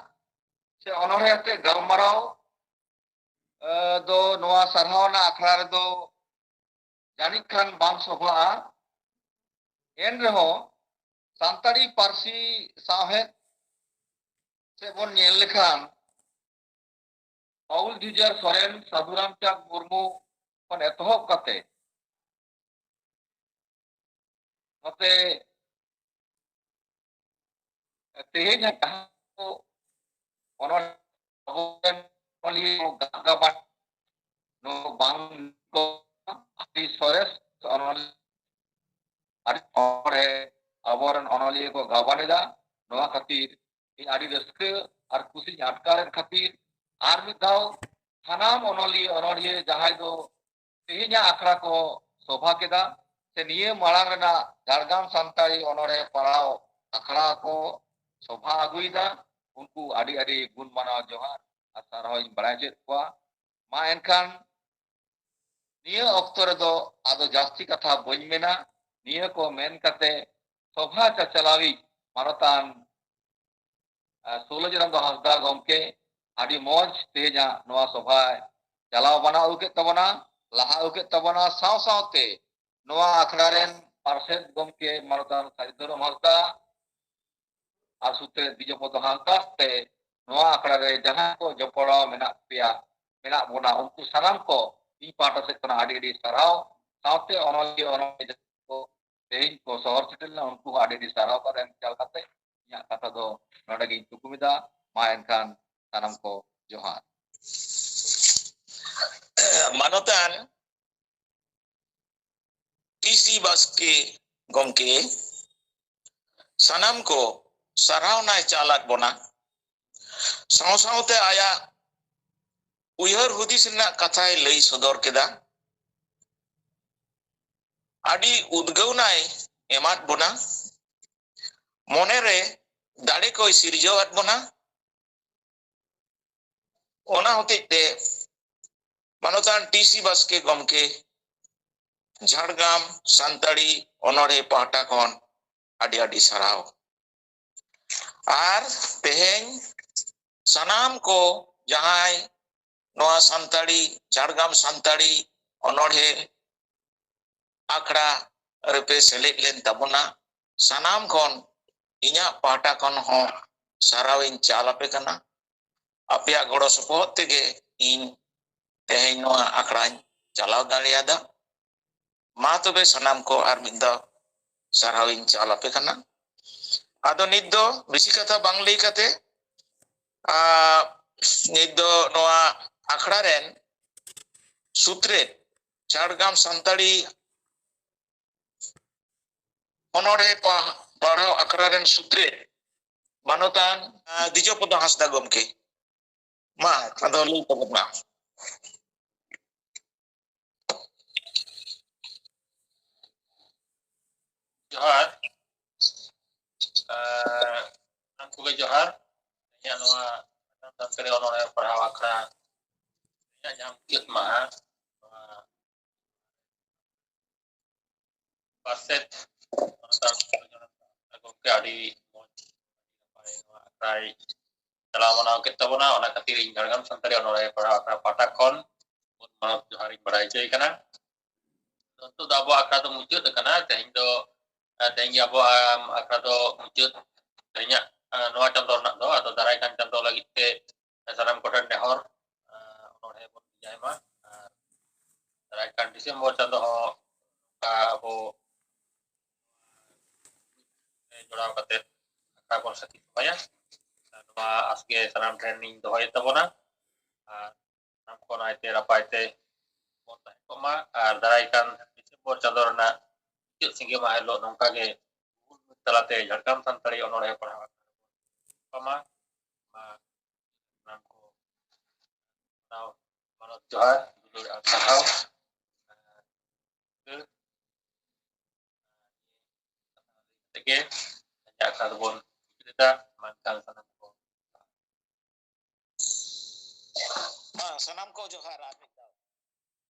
ᱥᱮ ᱚᱱᱚᱲᱦᱮ ᱟᱛᱮ ᱜᱟᱞᱢᱟᱨᱟᱣ, ᱮ, ᱫᱚ ᱱᱚᱣᱟ ᱥᱟᱨᱦᱟᱣ ᱨᱮᱱᱟᱜ ᱟᱠᱷᱲᱟ ᱨᱮᱫᱚ ᱡᱟᱹᱱᱤᱡ ᱠᱷᱟᱱ ᱵᱟᱝ ᱥᱚᱵᱷᱟᱜᱼᱟ᱾ ᱮᱱ ᱨᱮᱦᱚᱸ ᱥᱟᱱᱛᱟᱲᱤ ᱯᱟᱹᱨᱥᱤ ᱥᱟᱶᱦᱮᱫ ᱥᱮᱫ ᱵᱚᱱ ᱧᱮᱞ ᱞᱮᱠᱷᱟᱱ, ᱯᱟᱹᱣᱩᱞ ᱡᱷᱩᱡᱷᱟᱨ ᱥᱚᱨᱮᱱ, ᱥᱟᱹᱫᱷᱩ ᱨᱟᱢᱪᱟᱸᱫᱽ ᱢᱩᱨᱢᱩ ᱠᱷᱚᱱ ᱮᱛᱚᱦᱚᱵ ᱠᱟᱛᱮ ᱱᱚᱛᱮ ᱛᱮᱦᱮᱧ ᱡᱟᱦᱟᱸ ᱠᱚ ᱚᱱᱚᱞ-, ᱟᱵᱚᱨᱮᱱ ᱚᱱᱚᱞᱤᱭᱟᱹ ᱠᱚ ᱜᱟᱵᱟᱱ, ᱱᱚᱣᱟ ᱵᱟᱝ ᱠᱚ ᱟᱹᱰᱤ ᱥᱚᱨᱮᱥ ᱚᱱᱚᱞ-, ᱟᱹᱰᱤ ᱦᱚᱲ ᱮ ᱟᱵᱚᱨᱮᱱ ᱚᱱᱚᱞᱤᱭᱟᱹ ᱠᱚ ᱜᱟᱵᱟᱱ ᱮᱫᱟ᱾ ᱱᱚᱣᱟ ᱠᱷᱟᱹᱛᱤᱨ ᱤᱧ ᱟᱹᱰᱤ ᱨᱟᱹᱥᱠᱟᱹ ᱟᱨ ᱠᱩᱥᱤᱧ ᱟᱴᱠᱟᱨᱮᱫ ᱠᱷᱟᱹᱛᱤᱨ ᱟᱨ ᱢᱤᱫ ᱫᱷᱟᱣ ᱥᱟᱱᱟᱢ ᱚᱱᱚᱞᱤᱭᱟᱹ ᱚᱱᱚᱞᱤᱭᱟᱹ ᱡᱟᱦᱟᱸᱭ ᱫᱚ ᱛᱮᱦᱮᱧᱟᱜ ᱟᱠᱷᱲᱟ ᱠᱚ ᱥᱚᱵᱷᱟ ᱠᱮᱫᱟ, ᱥᱮ ᱱᱤᱭᱟᱹ ᱢᱟᱲᱟᱝ ᱨᱮᱱᱟᱜ ᱡᱷᱟᱲᱜᱨᱟᱢ ᱥᱟᱱᱛᱟᱲᱤ ᱚᱱᱚᱬᱦᱮ ᱯᱟᱲᱦᱟᱣ ᱟᱠᱷᱲᱟ ᱠᱚ ᱥᱚᱵᱷᱟ ᱟᱹᱜᱩᱭᱮᱫᱟ, ᱩᱱᱠᱩ ᱟᱹᱰᱤ ᱟᱹᱰᱤ ᱜᱩᱱ ᱢᱟᱱᱟᱣ ᱡᱚᱦᱟᱨ ᱟᱨ ᱥᱟᱨᱦᱟᱣ ᱤᱧ ᱵᱟᱲᱟᱭ ᱦᱚᱪᱚᱭᱮᱫ ᱠᱚᱣᱟ᱾ ᱢᱟ ᱮᱱᱠᱷᱟᱱ ᱱᱤᱭᱟᱹ ᱚᱠᱛᱚ ᱨᱮᱫᱚ ᱟᱫᱚ ᱡᱟᱹᱥᱛᱤ ᱠᱟᱛᱷᱟ ᱵᱟᱹᱧ ᱢᱮᱱᱟ᱾ ᱱᱤᱭᱟᱹ ᱠᱚ ᱢᱮᱱ ᱠᱟᱛᱮ ᱥᱚᱵᱷᱟ ᱪᱟᱪᱟᱞᱟᱣᱤᱡ ᱢᱟᱱᱚᱛᱟᱱ ᱟᱨ ᱥᱩᱞᱚᱡᱽ ᱪᱚᱸᱫᱽᱨᱚ ᱦᱟᱸᱥᱫᱟ ᱜᱚᱢᱠᱮ ᱟᱹᱰᱤ ᱢᱚᱡᱽ ᱛᱮᱦᱮᱧᱟᱜ ᱱᱚᱣᱟ ᱥᱚᱵᱷᱟᱭ ᱪᱟᱞᱟᱣ ᱵᱟᱱᱟᱣ ᱟᱹᱜᱩ ᱠᱮᱫ ᱛᱟᱵᱚᱱᱟ, ᱞᱟᱦᱟ ᱟᱹᱜᱩ ᱠᱮᱫ ᱛᱟᱵᱚᱱᱟ᱾ ᱥᱟᱶ ᱥᱟᱶᱛᱮ ᱱᱚᱣᱟ ᱟᱠᱷᱲᱟ ᱨᱮᱱ ᱯᱟᱨᱥᱮᱛ ᱜᱚᱢᱠᱮ ᱢᱟᱱᱚᱛᱟᱱ ᱥᱟᱹᱨᱤ ᱫᱷᱚᱨᱚᱢ ᱦᱟᱸᱥᱫᱟ ᱟᱨ ᱥᱩᱛᱨᱮᱛ ᱵᱤᱡᱚᱭ ᱯᱚᱫᱚ ᱦᱟᱸᱥᱫᱟ ᱛᱮ ᱱᱚᱣᱟ ᱟᱠᱷᱲᱟ ᱨᱮ ᱡᱟᱦᱟᱸ ᱠᱚ ᱡᱚᱯᱲᱟᱣ ᱢᱮᱱᱟᱜ ᱯᱮᱭᱟ, ᱢᱮᱱᱟᱜ ᱵᱚᱱᱟ, ᱩᱱᱠᱩ ᱥᱟᱱᱟᱢ ᱠᱚ ᱤᱧ ᱯᱟᱦᱴᱟ ᱥᱮᱫ ᱠᱷᱚᱱᱟᱜ ᱟᱹᱰᱤ ᱟᱹᱰᱤ ᱥᱟᱨᱦᱟᱣ᱾ ᱥᱟᱶᱛᱮ ᱚᱱᱚᱞᱤᱭᱟᱹ ᱚᱱᱚᱞᱤᱭᱟᱹ ᱠᱚ ᱛᱮᱦᱮᱧ ᱠᱚ ᱥᱚᱦᱚᱨ ᱥᱮᱴᱮᱨ ᱞᱮᱱᱟ, ᱩᱱᱠᱩ ᱦᱚᱸ ᱟᱹᱰᱤ ᱟᱹᱰᱤ ᱥᱟᱨᱦᱟᱣ ᱠᱟᱛᱮ ᱮᱢ ᱪᱟᱞ ᱠᱟᱛᱮ ᱤᱧᱟᱹᱜ ᱠᱟᱛᱷᱟ ᱫᱚ ᱱᱚᱰᱮ ᱜᱤᱧ ᱛᱷᱩᱠᱩᱢ ᱮᱫᱟ᱾ ᱢᱟ ᱮᱱᱠᱷᱟᱱ ᱥᱟᱱᱟᱢ ᱠᱚ ᱡᱚᱦᱟᱨ᱾ ᱢᱟᱱᱚᱛᱟᱱ ᱴᱤ ᱥᱤ ᱵᱟᱥᱠᱮ ᱜᱚᱢᱠᱮ ᱥᱟᱱᱟᱢ ᱠᱚ ᱥᱟᱨᱦᱟᱣᱱᱟᱭ ᱪᱟᱞᱟᱫ ᱵᱚᱱᱟ᱾ ᱥᱟᱶ ᱥᱟᱶᱛᱮ ᱟᱭᱟᱜ ᱩᱭᱦᱟᱹᱨ ᱦᱩᱫᱤᱥ ᱨᱮᱱᱟᱜ ᱠᱟᱛᱷᱟᱭ ᱞᱟᱹᱭ ᱥᱚᱫᱚᱨ ᱠᱮᱫᱟ᱾ ᱟᱹᱰᱤ ᱩᱫᱽᱜᱟᱹᱣᱱᱟᱭ ᱮᱢᱟᱫ ᱵᱚᱱᱟ, ᱢᱚᱱᱮᱨᱮ ᱫᱟᱲᱮ ᱠᱚᱭ ᱥᱤᱨᱡᱟᱹᱣᱟᱫ ᱵᱚᱱᱟ᱾ ᱚᱱᱟ ᱦᱚᱛᱮᱡ ᱛᱮ ᱢᱟᱱᱚᱛᱟᱱ ᱴᱤ ᱥᱤ ᱵᱟᱥᱠᱮ ᱜᱚᱢᱠᱮ ᱡᱷᱟᱲᱜᱨᱟᱢ ᱥᱟᱱᱛᱟᱲᱤ ᱚᱱᱚᱬᱦᱮ ᱯᱟᱦᱴᱟ ᱠᱷᱚᱱ ᱟᱹᱰᱤ ᱟᱹᱰᱤ ᱥᱟᱨᱦᱟᱣ᱾ ᱟᱨ ᱛᱮᱦᱮᱧ ᱥᱟᱱᱟᱢ ᱠᱚ ᱡᱟᱦᱟᱸᱭ ᱱᱚᱣᱟ ᱥᱟᱱᱛᱟᱲᱤ, ᱡᱷᱟᱲᱜᱨᱟᱢ ᱥᱟᱱᱛᱟᱲᱤ ᱚᱱᱚᱬᱦᱮ ᱟᱠᱷᱲᱟ ᱨᱮᱯᱮ ᱥᱮᱞᱮᱫ ᱞᱮᱱ ᱛᱟᱵᱚᱱᱟ, ᱥᱟᱱᱟᱢ ᱠᱷᱚᱱ ᱤᱧᱟᱹᱜ ᱯᱟᱦᱴᱟ ᱠᱷᱚᱱ ᱦᱚᱸ ᱥᱟᱨᱦᱟᱣ ᱤᱧ ᱪᱟᱞ ᱟᱯᱮ ᱠᱟᱱᱟ᱾ ᱟᱯᱮᱭᱟᱜ ᱜᱚᱲᱚ ᱥᱚᱯᱚᱦᱚᱫ ᱛᱮᱜᱮ ᱤᱧ ᱛᱮᱦᱮᱧ ᱱᱚᱣᱟ ᱟᱠᱷᱲᱟᱧ ᱪᱟᱞᱟᱣ ᱫᱟᱲᱮᱭᱟᱫᱟ᱾ ᱢᱟ ᱛᱚᱵᱮ ᱥᱟᱱᱟᱢ ᱠᱚ ᱟᱨ ᱢᱤᱫ ᱫᱷᱟᱣ ᱥᱟᱨᱦᱟᱣ ᱤᱧ ᱪᱟᱞ ᱟᱯᱮ ᱠᱟᱱᱟ᱾ ᱟᱫᱚ ᱱᱤᱛ ᱫᱚ ᱵᱮᱥᱤ ᱠᱟᱛᱷᱟ ᱵᱟᱝ ᱞᱟᱹᱭ ᱠᱟᱛᱮ, ᱟ, ᱱᱤᱛ ᱫᱚ ᱱᱚᱣᱟ ᱟᱠᱷᱲᱟ ᱨᱮᱱ ᱥᱩᱛᱨᱮᱛ, ᱡᱷᱟᱲᱜᱨᱟᱢ ᱥᱟᱱᱛᱟᱲᱤ ᱚᱱᱚᱬᱦᱮ ᱯᱟ-, ᱯᱟᱲᱦᱟᱣ ᱟᱠᱷᱲᱟ ᱨᱮᱱ ᱥᱩᱛᱨᱮᱛ ᱢᱟᱱᱚᱛᱟᱱ, ᱟ, ᱫᱤᱡᱚᱯᱚᱫᱚ ᱦᱟᱸᱥᱫᱟ ᱜᱚᱢᱠᱮ, ᱢᱟ ᱟᱫᱚ ᱞᱟᱹᱭ ᱛᱟᱵᱚᱱ ᱢᱟ᱾ ᱡᱚᱦᱟᱨ᱾ ᱟᱨ ᱥᱟᱱᱟᱢ ᱠᱚᱜᱮ ᱡᱚᱦᱟᱨ᱾ ᱤᱧᱟᱹᱜ ᱱᱚᱣᱟ ᱥᱟᱱᱛᱟᱲᱤ ᱚᱱᱚᱬᱦᱮ ᱯᱟᱲᱦᱟᱣ ᱟᱠᱷᱲᱟ ᱨᱮᱭᱟᱜ ᱡᱟᱦᱟᱸ ᱢᱩᱪᱟᱹᱫ ᱢᱟᱦᱟ, ᱱᱚᱣᱟ ᱯᱟᱨᱥᱮᱛ ᱥᱟᱱᱛᱟᱲ ᱜᱚᱢᱠᱮ ᱟᱹᱰᱤ ᱢᱚᱡᱽ ᱱᱟᱯᱟᱭ ᱱᱚᱣᱟ ᱟᱠᱷᱲᱟᱭ ᱪᱟᱞᱟᱣ ᱢᱟᱱᱟᱣ ᱠᱮᱫ ᱛᱟᱵᱚᱱᱟ᱾ ᱚᱱᱟ ᱠᱷᱟᱹᱛᱤᱨ ᱤᱧ ᱡᱷᱟᱲᱜᱨᱟᱢ ᱥᱟᱱᱛᱟᱲᱤ ᱚᱱᱚᱬᱦᱮ ᱯᱟᱲᱦᱟᱣ ᱟᱠᱷᱲᱟ ᱯᱟᱦᱴᱟ ᱠᱷᱚᱱ ᱢᱚᱱ ᱢᱟᱱᱚᱛ ᱡᱚᱦᱟᱨ ᱤᱧ ᱵᱟᱲᱟᱭ ᱦᱚᱪᱚᱭ ᱠᱟᱱᱟ᱾ ᱱᱤᱛᱚᱜ ᱫᱚ ᱟᱵᱚᱣᱟᱜ ᱟᱠᱷᱲᱟ ᱫᱚ ᱢᱩᱪᱟᱹᱫ ᱟᱠᱟᱱᱟ᱾ ᱛᱮᱦᱮᱧ ᱫᱚ, ᱛᱮᱦᱮᱧ ᱜᱮ ᱟᱵᱚᱣᱟᱜ ᱟᱠᱷᱲᱟ ᱫᱚ ᱢᱩᱪᱟᱹᱫ, ᱛᱮᱦᱮᱧᱟᱜ ᱱᱚᱣᱟ ᱪᱟᱸᱫᱚ ᱨᱮᱱᱟᱜ ᱫᱚ᱾ ᱟᱫᱚ ᱫᱟᱨᱟᱭ ᱠᱟᱱ ᱪᱟᱸᱫᱚ ᱞᱟᱹᱜᱤᱫ ᱛᱮ ᱥᱟᱱᱟᱢ ᱠᱚᱴᱷᱮᱱ ᱱᱮᱦᱚᱨ, ᱚᱱᱚᱬᱦᱮ ᱵᱚᱱ ᱵᱷᱮᱡᱟᱭ ᱢᱟ᱾ ᱟᱨ ᱫᱟᱨᱟᱭ ᱠᱟᱱ ᱰᱤᱥᱮᱢᱵᱚᱨ ᱪᱟᱸᱫᱚ ᱦᱚᱸ ᱱᱚᱝᱠᱟ ᱟᱵᱚ ᱡᱚᱲᱟᱣ ᱠᱟᱛᱮ ᱟᱠᱷᱲᱟ ᱵᱚᱱ ᱥᱟᱹᱠᱷᱤ ᱥᱚᱵᱷᱟᱭᱟ᱾ ᱱᱚᱣᱟ ᱟᱥ ᱜᱮ ᱥᱟᱱᱟᱢ ᱴᱷᱮᱱ ᱤᱧ ᱫᱚᱦᱚᱭᱮᱫ ᱛᱟᱵᱚᱱᱟ᱾ ᱟᱨ ᱥᱟᱱᱟᱢ ᱠᱚ ᱱᱟᱭᱛᱮ ᱱᱟᱯᱟᱭ ᱛᱮ ᱵᱚᱱ ᱛᱟᱦᱮᱸ ᱠᱚᱜ ᱢᱟ᱾ ᱟᱨ ᱫᱟᱨᱟᱭ ᱠᱟᱱ ᱰᱤᱥᱮᱢᱵᱚᱨ ᱪᱟᱸᱫᱚ ᱨᱮᱱᱟᱜ ᱢᱩᱪᱟᱹᱫ ᱥᱤᱸᱜᱮ ᱢᱟᱦᱟ ᱦᱤᱞᱳᱜ ᱱᱚᱝᱠᱟ ᱜᱮ ᱜᱩᱜᱩᱞ ᱢᱤᱴ ᱛᱟᱞᱟᱛᱮ ᱡᱷᱟᱲᱜᱨᱟᱢ ᱥᱟᱱᱛᱟᱲᱤ ᱚᱱᱚᱬᱦᱮ ᱯᱟᱲᱦᱟᱣ ᱟᱠᱷᱲᱟ ᱵᱚᱱ ᱥᱟᱹᱠᱷᱤ ᱢᱟ᱾ ᱢᱟ ᱥᱟᱱᱟᱢ ᱠᱚ ᱥᱟᱱᱟᱢ ᱢᱟᱱᱚᱛ ᱡᱚᱦᱟᱨ, ᱫᱩᱞᱟᱹᱲ ᱟᱨ ᱥᱟᱨᱦᱟᱣ᱾ ᱛᱮᱜᱮ ᱟᱠᱷᱲᱟ ᱫᱚᱵᱚᱱ ᱢᱩᱪᱟᱹᱫ ᱮᱫᱟ᱾ ᱢᱟ ᱮᱱᱠᱷᱟᱱ ᱥᱟᱱᱟᱢ ᱠᱚ ᱦᱮᱸ, ᱥᱟᱱᱟᱢ ᱠᱚ ᱡᱚᱦᱟᱨ ᱟᱨ ᱢᱤᱫ ᱫᱷᱟᱣ᱾